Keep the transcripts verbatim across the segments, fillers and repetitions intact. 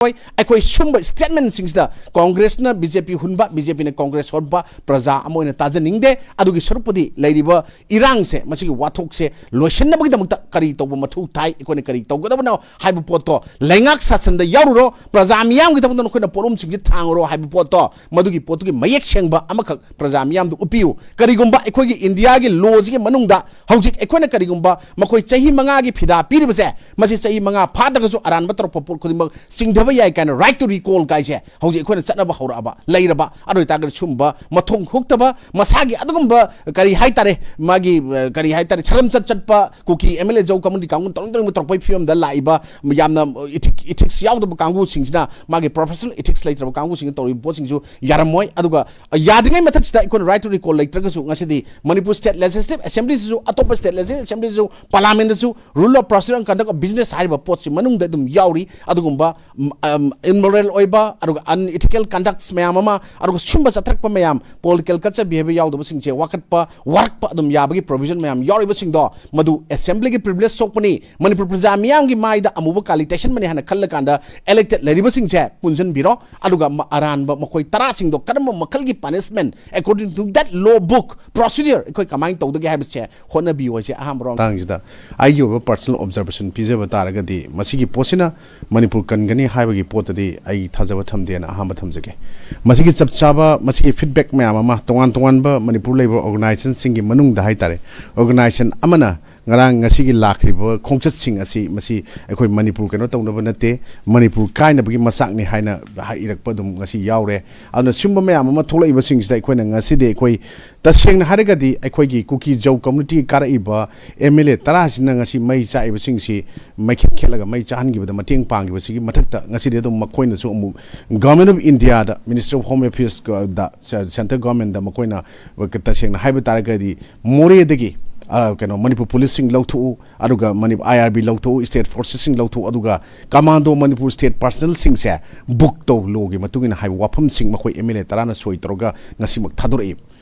ꯑꯩꯈꯣꯏ ꯁꯨꯝꯕ ꯁ꯭ꯇꯦꯠꯃꯦꯟꯁꯤꯡꯁꯤꯗ ꯀꯣꯡꯒ꯭ꯔꯦꯁꯅ B J ꯄꯤ ꯍꯨꯟꯕ, ꯕꯤ ꯖꯦ ꯄꯤꯅ ꯀꯣꯡꯒ꯭ꯔꯦꯁ ꯍꯨꯟꯕ ꯄ꯭ꯔꯖꯥ ꯑꯃ ꯑꯣꯏꯅ ꯇꯥꯖꯅꯤꯡꯗꯦ꯫ ꯑꯗꯨꯒꯤ ꯁꯔꯨꯛꯄꯨꯗꯤ ꯂꯩꯔꯤꯕ ꯏꯔꯥꯡꯁꯦ, ꯃꯁꯤꯒꯤ ꯋꯥꯊꯣꯛꯁꯦ ꯂꯣꯏꯁꯤꯟꯅꯕꯒꯤꯗꯃꯛꯇ ꯀꯔꯤ ꯇꯧꯕ ꯃꯊꯧ ꯇꯥꯏ, ꯑꯩꯈꯣꯏꯅ ꯀꯔꯤ ꯇꯧꯒꯗꯕꯅꯣ ꯍꯥꯏꯕ ꯄꯣꯠꯇꯣ, ꯂꯩꯉꯥꯛ ꯁꯥꯁꯟꯗ ꯌꯥꯎꯔꯨꯔꯣ, ꯄ꯭ꯔꯖꯥ ꯃꯤꯌꯥꯝꯒꯤꯗꯃꯛꯇ ꯅꯈꯣꯏꯅ ꯄꯣꯠꯂꯨꯝꯁꯤꯡꯁꯦ ꯊꯥꯡꯉꯨꯔꯣ ꯍꯥꯏꯕ ꯄꯣꯠꯇꯣ, ꯃꯗꯨꯒꯤ ꯄꯣꯠꯇꯨꯒꯤ ꯃꯌꯦꯛ ꯁꯦꯡꯕ ꯑꯃꯈꯛ ꯄ꯭ꯔꯖꯥ ꯃꯤꯌꯥꯝꯗ ꯎꯠꯄꯤꯌꯨ꯫ ꯀꯔꯤꯒꯨꯝꯕ ꯑꯩꯈꯣꯏꯒꯤ ꯏꯟꯗꯤꯌꯥꯒꯤ ꯂꯣꯁꯤꯒꯤ ꯃꯅꯨꯡꯗ ꯍꯧꯖꯤꯛ ꯑꯩꯈꯣꯏꯅ ꯀꯔꯤꯒꯨꯝꯕ ꯃꯈꯣꯏ ꯆꯍꯤ ꯃꯉꯥꯒꯤ ꯐꯤꯗꯥ ꯄꯤꯔꯤꯕꯁꯦ, ꯃꯁꯤ ꯆꯍꯤ ꯃꯉꯥ ꯐꯥꯗ꯭ꯔꯒꯁꯨ ꯑꯔꯥꯟꯕ ꯇꯧꯔꯛꯄ ꯄꯣꯠ ꯈꯨꯗꯤꯡꯃꯛ ꯆꯤꯡꯊꯕ ꯌꯥꯏ ꯀꯥꯏꯅ, right to recall ꯀꯥꯏꯁꯦ ꯍꯧꯖꯤꯛ ꯑꯩꯈꯣꯏꯅ ꯆꯠꯅꯕ ꯍꯧꯔꯛꯑꯕ, ꯂꯩꯔꯕ꯫ ꯑꯗꯨ ꯑꯣꯏꯇꯥꯔꯒꯗꯤ ꯁꯨꯝꯕ ꯃꯊꯣꯡ ꯍꯨꯛꯇꯕ, ꯃꯁꯥꯒꯤ ꯑꯗꯨꯒꯨꯝꯕ, ꯀꯔꯤ ꯍꯥꯏꯇꯥꯔꯦ, ꯃꯥꯒꯤ, ꯑ, ꯀꯔꯤ ꯍꯥꯏꯇꯥꯔꯦ, ꯁꯔꯝ ꯆꯠ ꯆꯠꯄ ꯀꯨꯀꯤ ꯑꯦꯝ ꯑꯦꯜ ꯑꯦ ꯖꯧ ꯀꯝꯃꯨꯅꯤꯇꯤ ꯀꯥꯡꯕꯨ ꯇꯧꯅꯤꯡ ꯇꯧꯅꯤꯡꯕ ꯇꯧꯔꯛꯄꯒꯤ ꯐꯤꯕꯝꯗ ꯂꯥꯛꯏꯕ, ꯌꯥꯝꯅ ꯏꯊꯤꯛ-, ꯏꯊꯤꯛꯁ ꯌꯥꯎꯗꯕ ꯀꯥꯡꯕꯨꯁꯤꯡꯁꯤꯅ, ꯃꯥꯒꯤ ꯄ꯭ꯔꯣꯐꯦꯁꯅꯦꯜ ꯏꯊꯤꯛꯁ ꯂꯩꯇ꯭ꯔꯕ ꯀꯥꯡꯕꯨꯁꯤꯡꯅ ꯇꯧꯔꯤꯕ ꯄꯣꯠꯁꯤꯡꯁꯨ ꯌꯥꯔꯝꯃꯣꯏ꯫ ꯑꯗꯨꯒ ꯌꯥꯗ꯭ꯔꯤꯉꯩ ꯃꯊꯛꯁꯤꯗ ꯑꯩꯈꯣꯏꯅ right to recall ꯂꯩꯇ꯭ꯔꯒꯁꯨ, ꯉꯁꯤꯗꯤ ꯃꯅꯤꯄꯨꯔ ꯁ꯭ꯇꯦꯠ ꯂꯦꯖꯤꯁꯂꯦꯇꯤꯚ ꯑꯦꯁꯦꯝꯕ꯭ꯂꯤꯁꯤꯁꯨ, ꯑꯇꯣꯞꯄ ꯁ꯭ꯇꯦꯠ ꯂꯦꯖꯤꯁꯂꯦꯇꯤꯚ ꯑꯦꯁꯦꯝꯕ꯭ꯂꯤꯁꯤꯁꯨ, ꯄꯥꯔꯂꯥꯃꯦꯟꯗꯁꯨ rule of procedure and conduct of business ꯍꯥꯏꯔꯤꯕ ꯄꯣꯠꯁꯤ ꯃꯅꯨꯡꯗ ꯑꯗꯨꯝ ꯌꯥꯎꯔꯤ꯫ ꯑꯗꯨꯒꯨꯝꯕ immoral ꯑꯣꯏꯕ, ꯑꯗꯨꯒ unethical conducts ꯃꯌꯥꯝ ꯑꯃ, ꯑꯗꯨꯒ ꯁꯨꯝꯕ ꯆꯠꯊꯔꯛꯄ ꯃꯌꯥꯝ, political culture behavior ꯌꯥꯎꯗꯕꯁꯤꯡꯁꯦ ꯋꯥꯀꯠꯄ, ꯋꯥꯔꯛꯄ ꯑꯗꯨꯝ ꯌꯥꯕꯒꯤ provision ꯃꯌꯥꯝ ꯌꯥꯎꯔꯤꯕꯁꯤꯡꯗꯣ, ꯃꯗꯨ ꯑꯦꯁꯦꯝꯕ꯭ꯂꯤꯒꯤ privilege ꯁꯣꯛꯄꯅꯤ, ꯃꯅꯤꯄꯨꯔ ꯄ꯭ꯔꯖꯥ ꯃꯤꯌꯥꯝꯒꯤ ꯃꯥꯏꯗ ꯑꯃꯨꯕ ꯀꯥꯂꯤ ꯇꯩꯁꯟꯕꯅꯤ ꯍꯥꯏꯅ ꯈꯜꯂꯀꯥꯟꯗ elected ꯂꯩꯔꯤꯕꯁꯤꯡꯁꯦ ꯄꯨꯟꯁꯤꯟꯕꯤꯔꯣ꯫ ꯑꯗꯨꯒ ꯃ-, ꯑꯔꯥꯟꯕ ꯃꯈꯣꯏ ꯇꯔꯥꯁꯤꯡꯗꯣ ꯀꯔꯝꯕ ꯃꯈꯜꯒꯤ punishment according to that law book procedure ꯑꯩꯈꯣꯏ ꯀꯃꯥꯏꯅ ꯇꯧꯗꯒꯦ ꯍꯥꯏꯕꯁꯦ ꯍꯣꯠꯅꯕꯤꯌꯨ ꯍꯥꯏꯁꯦ ꯑꯍꯥꯟꯕ ꯔꯣ-, ꯃꯇꯥꯡꯁꯤꯗ ꯑꯩꯒꯤ ꯑꯣꯏꯕ personal observation ꯄꯤꯖꯕ ꯇꯥꯔꯒꯗꯤ, ꯃꯁꯤꯒꯤ ꯄꯣꯠꯁꯤꯅ ꯃꯅꯤꯄꯨꯔ ꯀꯟꯒꯅꯤ ꯍꯥꯏꯕꯒꯤ ꯄꯣꯠꯇꯗꯤ ꯑꯩ ꯊꯥꯖꯕ ꯊꯝꯗꯦꯅ ꯑꯍꯥꯟꯕ ꯊꯝꯖꯒꯦ꯫ ꯃꯁꯤꯒꯤ ꯆꯞ ꯆꯥꯕ, ꯃꯁꯤꯒꯤ feedback ꯃꯌꯥꯝ ꯑꯃ ꯇꯣꯉꯥꯟ ꯇꯣꯉꯥꯟꯕ ꯃꯅꯤꯄꯨꯔ ꯂꯩꯕ organizationꯁꯤꯡꯒꯤ ꯃꯅꯨꯡꯗ ꯍꯥꯏꯇꯥꯔꯦ, organization ꯑꯃꯅ ꯉꯔꯥꯡ ꯉꯁꯤꯒꯤ ꯂꯥꯛꯈ꯭ꯔꯤꯕ ꯈꯣꯡꯆꯠꯁꯤꯡ ꯑꯁꯤ, ꯃꯁꯤ ꯑꯩꯈꯣꯏ ꯃꯅꯤꯄꯨꯔ ꯀꯩꯅꯣ ꯇꯧꯅꯕ ꯅꯠꯇꯦ, ꯃꯅꯤꯄꯨꯔ ꯀꯥꯏꯅꯕꯒꯤ ꯃꯆꯥꯛꯅꯤ ꯍꯥꯏꯅ ꯏꯔꯛꯄ ꯑꯗꯨꯝ ꯉꯁꯤ ꯌꯥꯎꯔꯦ꯫ ꯑꯗꯨꯅ ꯁꯨꯝꯕ ꯃꯌꯥꯝ ꯑꯃ ꯊꯣꯛꯂꯛꯏꯕꯁꯤꯡꯁꯤꯗ ꯑꯩꯈꯣꯏꯅ ꯉꯁꯤꯗꯤ ꯑꯩꯈꯣꯏ ꯇꯁꯦꯡꯅ ꯍꯥꯏꯔꯒꯗꯤ ꯑꯩꯈꯣꯏꯒꯤ ꯀꯨꯀꯤ ꯖꯧ ꯀꯝꯃꯨꯅꯤꯇꯤꯒꯤ ꯀꯥꯔꯛꯏꯕ ꯑꯦꯝ ꯑꯦꯜ ꯑꯦ ꯇꯔꯥꯁꯤꯅ ꯉꯁꯤ ꯃꯩ ꯆꯥꯛꯏꯕꯁꯤꯡꯁꯤ ꯃꯩꯈꯦꯠ ꯈꯦꯠꯂꯒ ꯃꯩ ꯆꯥꯍꯟꯈꯤꯕꯗ ꯃꯇꯦꯡ ꯄꯥꯡꯈꯤꯕꯁꯤꯒꯤ ꯃꯊꯛꯇ ꯉꯁꯤꯗꯤ ꯑꯗꯨꯝ ꯃꯈꯣꯏꯅꯁꯨ ꯑꯃꯨꯛ Government of Indiaꯗ, Ministry of Home Affairsꯗ, central governmentꯗ ꯃꯈꯣꯏꯅ ꯇꯁꯦꯡꯅ ꯍꯥꯏꯕ ꯇꯥꯔꯒꯗꯤ ꯃꯣꯔꯦꯗꯒꯤ, ꯑ, ꯀꯩꯅꯣ, ꯃꯅꯤꯄꯨꯔ ꯄꯨꯂꯤꯁꯁꯤꯡ ꯂꯧꯊꯣꯛꯎ, ꯑꯗꯨꯒ ꯃꯅꯤꯄꯨꯔ ꯑꯥꯏ ꯑꯥꯔ ꯕꯤ ꯂꯧꯊꯣꯛꯎ, state forcesꯁꯤꯡ ꯂꯧꯊꯣꯛꯎ, ꯑꯗꯨꯒ commando ꯃꯅꯤꯄꯨꯔ state personnelꯁꯤꯡꯁꯦ book ꯇꯧ, lawꯒꯤ ꯃꯇꯨꯡ ꯏꯟꯅ ꯍꯥꯏꯕ ꯋꯥꯐꯝꯁꯤꯡ ꯃꯈꯣꯏ ꯑꯦꯝ ꯑꯦꯜ ꯑꯦ ꯇꯔꯥꯅ ꯁꯣꯏ ꯇꯧꯔꯒ ꯉꯁꯤꯃꯛ ꯊꯥꯗꯣꯔꯛꯏ꯫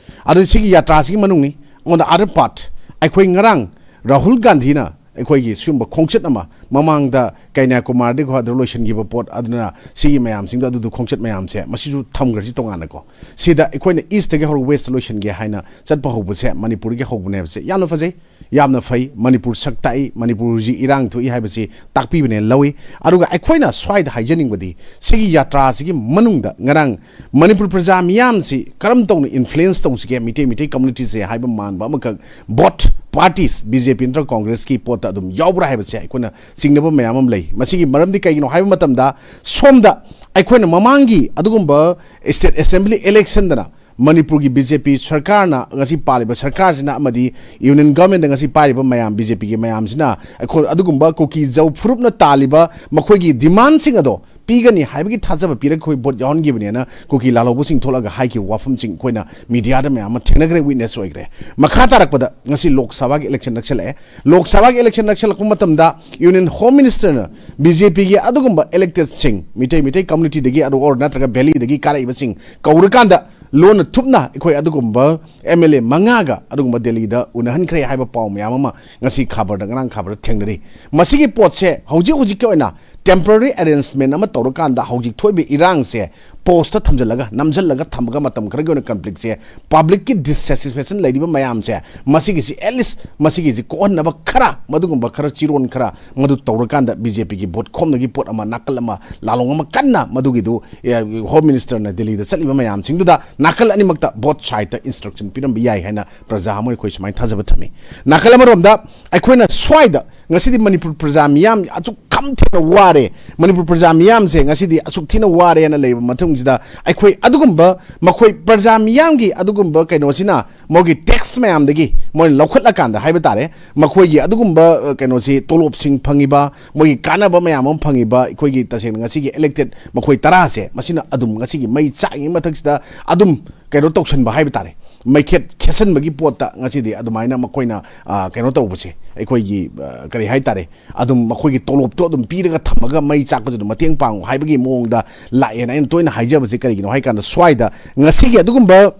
ꯑꯗꯨ ꯁꯤꯒꯤ ꯌꯥꯇ꯭ꯔꯥꯁꯤꯒꯤ ꯃꯅꯨꯡꯅꯤ꯫ On the other part, ꯑꯩꯈꯣꯏ ꯉꯔꯥꯡ ꯔꯥꯍꯨꯜ ꯒꯥꯟꯙꯤꯅ ꯑꯩꯈꯣꯏꯒꯤ ꯁꯤꯒꯨꯝꯕ ꯈꯣꯡꯆꯠ ꯑꯃ ꯃꯃꯥꯡꯗ ꯀꯩꯅ꯭ꯌꯥꯀꯨꯃꯥꯔꯗꯒꯤ ꯍꯧꯔꯒ ꯂꯣꯏꯁꯤꯟꯈꯤꯕ ꯄꯣꯠ ꯑꯗꯨꯅ ꯁꯤꯒꯤ ꯃꯌꯥꯝꯁꯤꯡꯗꯣ, ꯑꯗꯨꯗꯨ ꯈꯣꯡꯆꯠ ꯃꯌꯥꯝꯁꯦ ꯃꯁꯤꯁꯨ ꯊꯝꯈ꯭ꯔꯁꯤ ꯇꯣꯉꯥꯟꯅꯀꯣ꯫ ꯁꯤꯗ ꯑꯩꯈꯣꯏꯅ ꯏꯁꯇꯒꯤ ꯍꯧꯔꯒ ꯋꯦꯁꯇ ꯂꯣꯏꯁꯤꯟꯒꯦ ꯍꯥꯏꯅ ꯆꯠꯄ ꯍꯧꯕꯁꯦ ꯃꯅꯤꯄꯨꯔꯗꯒꯤ ꯍꯧꯕꯅꯦ ꯍꯥꯏꯕꯁꯦ ꯌꯥꯝꯅ ꯐꯖꯩ, ꯌꯥꯝꯅ ꯐꯩ꯫ ꯃꯅꯤꯄꯨꯔ ꯁꯛ ꯇꯥꯛꯏ, ꯃꯅꯤꯄꯨꯔ ꯍꯧꯖꯤꯛ ꯏꯔꯥꯡ ꯊꯣꯛꯏ ꯍꯥꯏꯕꯁꯤ ꯇꯥꯛꯄꯤꯕꯅꯦꯅ ꯂꯧꯏ꯫ ꯑꯗꯨꯒ ꯑꯩꯈꯣꯏꯅ ꯁ꯭ꯋꯥꯏꯗ ꯍꯥꯏꯖꯅꯤꯡꯕꯗꯤ ꯁꯤꯒꯤ ꯌꯥꯇ꯭ꯔꯥꯁꯤꯒꯤ ꯃꯅꯨꯡꯗ ꯉꯔꯥꯡ ꯃꯅꯤꯄꯨꯔ ꯄ꯭ꯔꯖꯥ ꯃꯤꯌꯥꯝꯁꯤ ꯀꯔꯝ ꯇꯧꯅ ꯏꯟꯐ꯭ꯂꯨꯌꯦꯟꯁ ꯇꯧꯁꯤꯒꯦ, ꯃꯤꯇꯩ ꯃꯤꯇꯩ ꯀꯝꯃꯨꯅꯤꯇꯤꯁꯦ ꯍꯥꯏꯕ ꯃꯥꯟꯕ ꯑꯃꯈꯛ ꯕꯣꯠ ꯄꯥꯔꯇꯤꯁ, ꯕꯤ ꯖꯦ ꯄꯤ ꯅꯠꯇ꯭ꯔꯒ ꯀꯣꯡꯒ꯭ꯔꯦꯁꯀꯤ ꯄꯣꯠꯇ ꯑꯗꯨꯝ ꯌꯥꯎꯕ꯭ꯔꯥ ꯍꯥꯏꯕꯁꯦ ꯑꯩꯈꯣꯏꯅ ꯆꯤꯡꯅꯕ ꯃꯌꯥꯝ ꯑꯃ ꯂꯩ꯫ ꯃꯁꯤꯒꯤ ꯃꯔꯝꯗꯤ ꯀꯩꯒꯤꯅꯣ ꯍꯥꯏꯕ ꯃꯇꯝꯗ ꯁꯣꯝꯗ ꯑꯩꯈꯣꯏꯅ ꯃꯃꯥꯡꯒꯤ ꯑꯗꯨꯒꯨꯝꯕ ꯁ꯭ꯇꯦꯠ ꯑꯦꯁꯦꯝꯕ꯭ꯂꯤ ꯏꯂꯦꯛꯁꯟꯗꯅ ꯃꯅꯤꯄꯨꯔꯒꯤ ꯕꯤ ꯖꯦ ꯄꯤ ꯁꯔꯀꯥꯔꯅ, ꯉꯁꯤ ꯄꯥꯜꯂꯤꯕ ꯁꯔꯀꯥꯔꯁꯤꯅ ꯑꯃꯗꯤ ꯌꯨꯅꯤꯌꯟ ꯒꯚꯔꯟꯃꯦꯟꯗ ꯉꯁꯤ ꯄꯥꯏꯔꯤꯕ ꯃꯌꯥꯝ ꯕꯤ ꯖꯦ ꯄꯤꯒꯤ ꯃꯌꯥꯝꯁꯤꯅ ꯑꯩꯈꯣꯏ ꯑꯗꯨꯒꯨꯝꯕ ꯀꯨꯀꯤ ꯖꯧ ꯐꯨꯔꯨꯞꯅ ꯇꯥꯜꯂꯤꯕ ꯃꯈꯣꯏꯒꯤ ꯗꯤꯃꯥꯟꯁꯤꯡ ꯑꯗꯣ ꯄꯤꯒꯅꯤ ꯍꯥꯏꯕꯒꯤ ꯊꯥꯖꯕ ꯄꯤꯔꯒ ꯑꯩꯈꯣꯏ ꯚꯣꯠ ꯌꯥꯎꯍꯟꯈꯤꯕꯅꯦꯅ ꯀꯨꯀꯤ ꯂꯥꯜꯍꯧꯕꯁꯤꯡ ꯊꯣꯛꯂꯒ ꯍꯥꯏꯈꯤꯕ ꯋꯥꯐꯝꯁꯤꯡ ꯑꯩꯈꯣꯏꯅ ꯃꯤꯗꯤꯌꯥꯗ ꯃꯌꯥꯝ ꯑꯃ ꯊꯦꯡꯅꯈ꯭ꯔꯦ, ꯋꯤꯠꯅꯦꯁ ꯑꯣꯏꯈ꯭ꯔꯦ꯫ ꯃꯈꯥ ꯇꯥꯔꯛꯄꯗ ꯉꯁꯤ ꯂꯣꯛ ꯁꯚꯥꯒꯤ ꯏꯂꯦꯛꯁꯟ ꯅꯛꯁꯜꯂꯛꯑꯦ꯫ ꯂꯣꯛ ꯁꯚꯥꯒꯤ ꯏꯂꯦꯛꯁꯟ ꯅꯛꯁꯜꯂꯛꯄ ꯃꯇꯝꯗ ꯌꯨꯅꯤꯌꯟ ꯍꯣꯝ ꯃꯤꯅꯤꯁꯇꯔꯅ ꯕꯤ ꯖꯦ ꯄꯤꯒꯤ ꯑꯗꯨꯒꯨꯝꯕ ꯏꯂꯦꯛꯇꯦꯗꯁꯤꯡ, ꯃꯤꯇꯩ ꯃꯤꯇꯩ ꯀꯝꯃꯨꯅꯤꯇꯤꯗꯒꯤ ꯑꯗꯨ ꯑꯣꯔ ꯅꯠꯇ꯭ꯔꯒ ꯚꯦꯂꯤꯗꯒꯤ ꯀꯥꯔꯛꯏꯕꯁꯤꯡ ꯀꯧꯔꯀꯥꯟꯗ ꯂꯣꯟꯅ ꯊꯨꯞꯅ ꯑꯩꯈꯣꯏ ꯑꯗꯨꯒꯨꯝꯕ ꯑꯦꯝ ꯑꯦꯜ ꯑꯦ ꯃꯉꯥꯒ ꯑꯗꯨꯒꯨꯝꯕ ꯗꯦꯜꯂꯤꯗ ꯎꯅꯍꯟꯈ꯭ꯔꯦ ꯍꯥꯏꯕ ꯄꯥꯎ ꯃꯌꯥꯝ ꯑꯃ ꯉꯁꯤ ꯈꯕꯔꯗ, ꯉꯔꯥꯡ ꯈꯕꯔꯗ ꯊꯦꯡꯅꯔꯤ꯫ ꯃꯁꯤꯒꯤ ꯄꯣꯠꯁꯦ ꯍꯧꯖꯤꯛ ꯍꯧꯖꯤꯛꯀꯤ ꯑꯣꯏꯅ ꯇꯦꯝꯄꯔꯔꯤ ꯑꯦꯔꯦꯟꯖꯃꯦꯟ ꯑꯃ ꯇꯧꯔꯀꯥꯟꯗ ꯍꯧꯖꯤꯛ ꯊꯣꯛꯏꯕ ꯏꯔꯥꯡꯁꯦ ꯄꯣꯁꯇ ꯊꯝꯖꯤꯜꯂꯒ, ꯅꯝꯁꯤꯜꯂꯒ ꯊꯝꯃꯒ ꯃꯇꯝ ꯈꯔꯒꯤ ꯑꯣꯏꯅ ꯀꯟꯐ꯭ꯂꯤꯛꯁꯦ, ꯄꯕ꯭ꯂꯤꯛꯀꯤ ꯗꯤꯁꯁꯦꯇꯤꯁꯐꯦꯛꯁꯟ ꯂꯩꯔꯤꯕ ꯃꯌꯥꯝꯁꯦ, ꯃꯁꯤꯒꯤꯁꯤ ꯑꯦꯠꯂꯤꯁ ꯃꯁꯤꯒꯤꯁꯤ ꯀꯣꯛꯍꯟꯅꯕ ꯈꯔ, ꯃꯗꯨꯒꯨꯝꯕ ꯈꯔ, ꯆꯤꯔꯣꯟ ꯈꯔ ꯃꯗꯨ ꯇꯧꯔꯀꯥꯟꯗ ꯕꯤ ꯖꯦ ꯄꯤꯒꯤ ꯚꯣꯠ ꯈꯣꯝꯅꯒꯤ ꯄꯣꯠ ꯑꯃ, ꯅꯥꯀꯜ ꯑꯃ, ꯂꯥꯂꯣꯡ ꯑꯃ ꯀꯟꯅ ꯃꯗꯨꯒꯤꯗꯨ, ꯑꯦ, ꯍꯣꯝ ꯃꯤꯅꯤꯁꯇꯔꯅ ꯗꯦꯜꯂꯤꯗ ꯆꯠꯂꯤꯕ ꯃꯌꯥꯝꯁꯤꯡꯗꯨꯗ ꯅꯥꯀꯜ ꯑꯅꯤꯃꯛꯇ ꯕꯣꯠ ꯁꯥꯏꯗꯇ ꯏꯟꯁꯇ꯭ꯔꯛꯁꯟ ꯄꯤꯔꯝꯕ ꯌꯥꯏ ꯍꯥꯏꯅ ꯄ꯭ꯔꯖꯥ ꯑꯃ ꯑꯩꯈꯣꯏ ꯁꯨꯃꯥꯏꯅ ꯊꯥꯖꯕ ꯊꯝꯃꯤ꯫ ꯅꯥꯀꯜ ꯑꯃꯔꯣꯝꯗ ꯑꯩꯈꯣꯏꯅ ꯁ꯭ꯋꯥꯏꯗ ꯉꯁꯤꯗꯤ ꯃꯅꯤꯄꯨꯔ ꯄ꯭ꯔꯖꯥ ꯃꯤꯌꯥꯝ ꯑꯁꯨꯛ ꯈꯝ ꯊꯦꯡꯅ ꯋꯥꯔꯦ, ꯃꯅꯤꯄꯨꯔ ꯄ꯭ꯔꯖꯥ ꯃꯤꯌꯥꯝꯁꯦ ꯉꯁꯤꯗꯤ ꯑꯁꯨꯛ ꯊꯤꯅ ꯋꯥꯔꯦꯅ ꯂꯩꯕ ꯃꯇꯨꯡꯁꯤꯗ ꯑꯩꯈꯣꯏ ꯑꯗꯨꯒꯨꯝꯕ ꯃꯈꯣꯏ ꯄ꯭ꯔꯖꯥ ꯃꯤꯌꯥꯝꯒꯤ ꯑꯗꯨꯒꯨꯝꯕ ꯀꯩꯅꯣꯁꯤꯅ ꯃꯣꯏꯒꯤ ꯇꯦꯛꯁ ꯃꯌꯥꯝꯗꯒꯤ ꯃꯣꯏꯅ ꯂꯧꯈꯠꯂꯀꯥꯟꯗ ꯍꯥꯏꯕ ꯇꯥꯔꯦ, ꯃꯈꯣꯏꯒꯤ ꯑꯗꯨꯒꯨꯝꯕ, ꯑ, ꯀꯩꯅꯣꯁꯤ, ꯇꯣꯂꯣꯞꯁꯤꯡ ꯐꯪꯉꯤꯕ, ꯃꯣꯏꯒꯤ ꯀꯥꯟꯅꯕ ꯃꯌꯥꯝ ꯑꯃ ꯐꯪꯉꯤꯕ ꯑꯩꯈꯣꯏꯒꯤ ꯇꯁꯦꯡꯅ ꯉꯁꯤꯒꯤ ꯏꯂꯦꯛꯇꯦꯠ ꯃꯈꯣꯏ ꯇꯔꯥꯁꯦ, ꯃꯁꯤꯅ ꯑꯗꯨꯝ ꯉꯁꯤꯒꯤ ꯃꯩ ꯆꯥꯛꯏꯉꯩ ꯃꯊꯛꯁꯤꯗ ꯑꯗꯨꯝ ꯀꯩꯅꯣ ꯇꯧꯁꯟꯕ ꯍꯥꯏꯕ ꯇꯥꯔꯦ, ꯃꯩꯈꯦꯠ ꯈꯦꯠꯁꯟꯕꯒꯤ ꯄꯣꯠꯇ ꯉꯁꯤꯗꯤ ꯑꯗꯨꯃꯥꯏꯅ ꯃꯈꯣꯏꯅ, ꯑ, ꯀꯩꯅꯣ ꯇꯧꯕꯁꯦ, ꯑꯩꯈꯣꯏꯒꯤ, ꯑ, ꯀꯔꯤ ꯍꯥꯏ ꯇꯥꯔꯦ, ꯑꯗꯨꯝ ꯃꯈꯣꯏꯒꯤ ꯇꯣꯂꯣꯞꯇꯣ ꯑꯗꯨꯝ ꯄꯤꯔꯒ ꯊꯝꯃꯒ ꯃꯩ ꯆꯥꯛꯄꯁꯨ ꯑꯗꯨꯝ ꯃꯇꯦꯡ ꯄꯥꯡꯉꯨ ꯍꯥꯏꯕꯒꯤ ꯃꯑꯣꯡꯗ ꯂꯥꯛꯑꯦꯅ ꯑꯩꯅ ꯇꯣꯏꯅ ꯍꯥꯏꯖꯕꯁꯦ ꯀꯔꯤꯒꯤꯅꯣ ꯍꯥꯏ ꯀꯥꯟꯗ, ꯁ꯭ꯋꯥꯏꯗ ꯉꯁꯤꯒꯤ ꯑꯗꯨꯒꯨꯝꯕ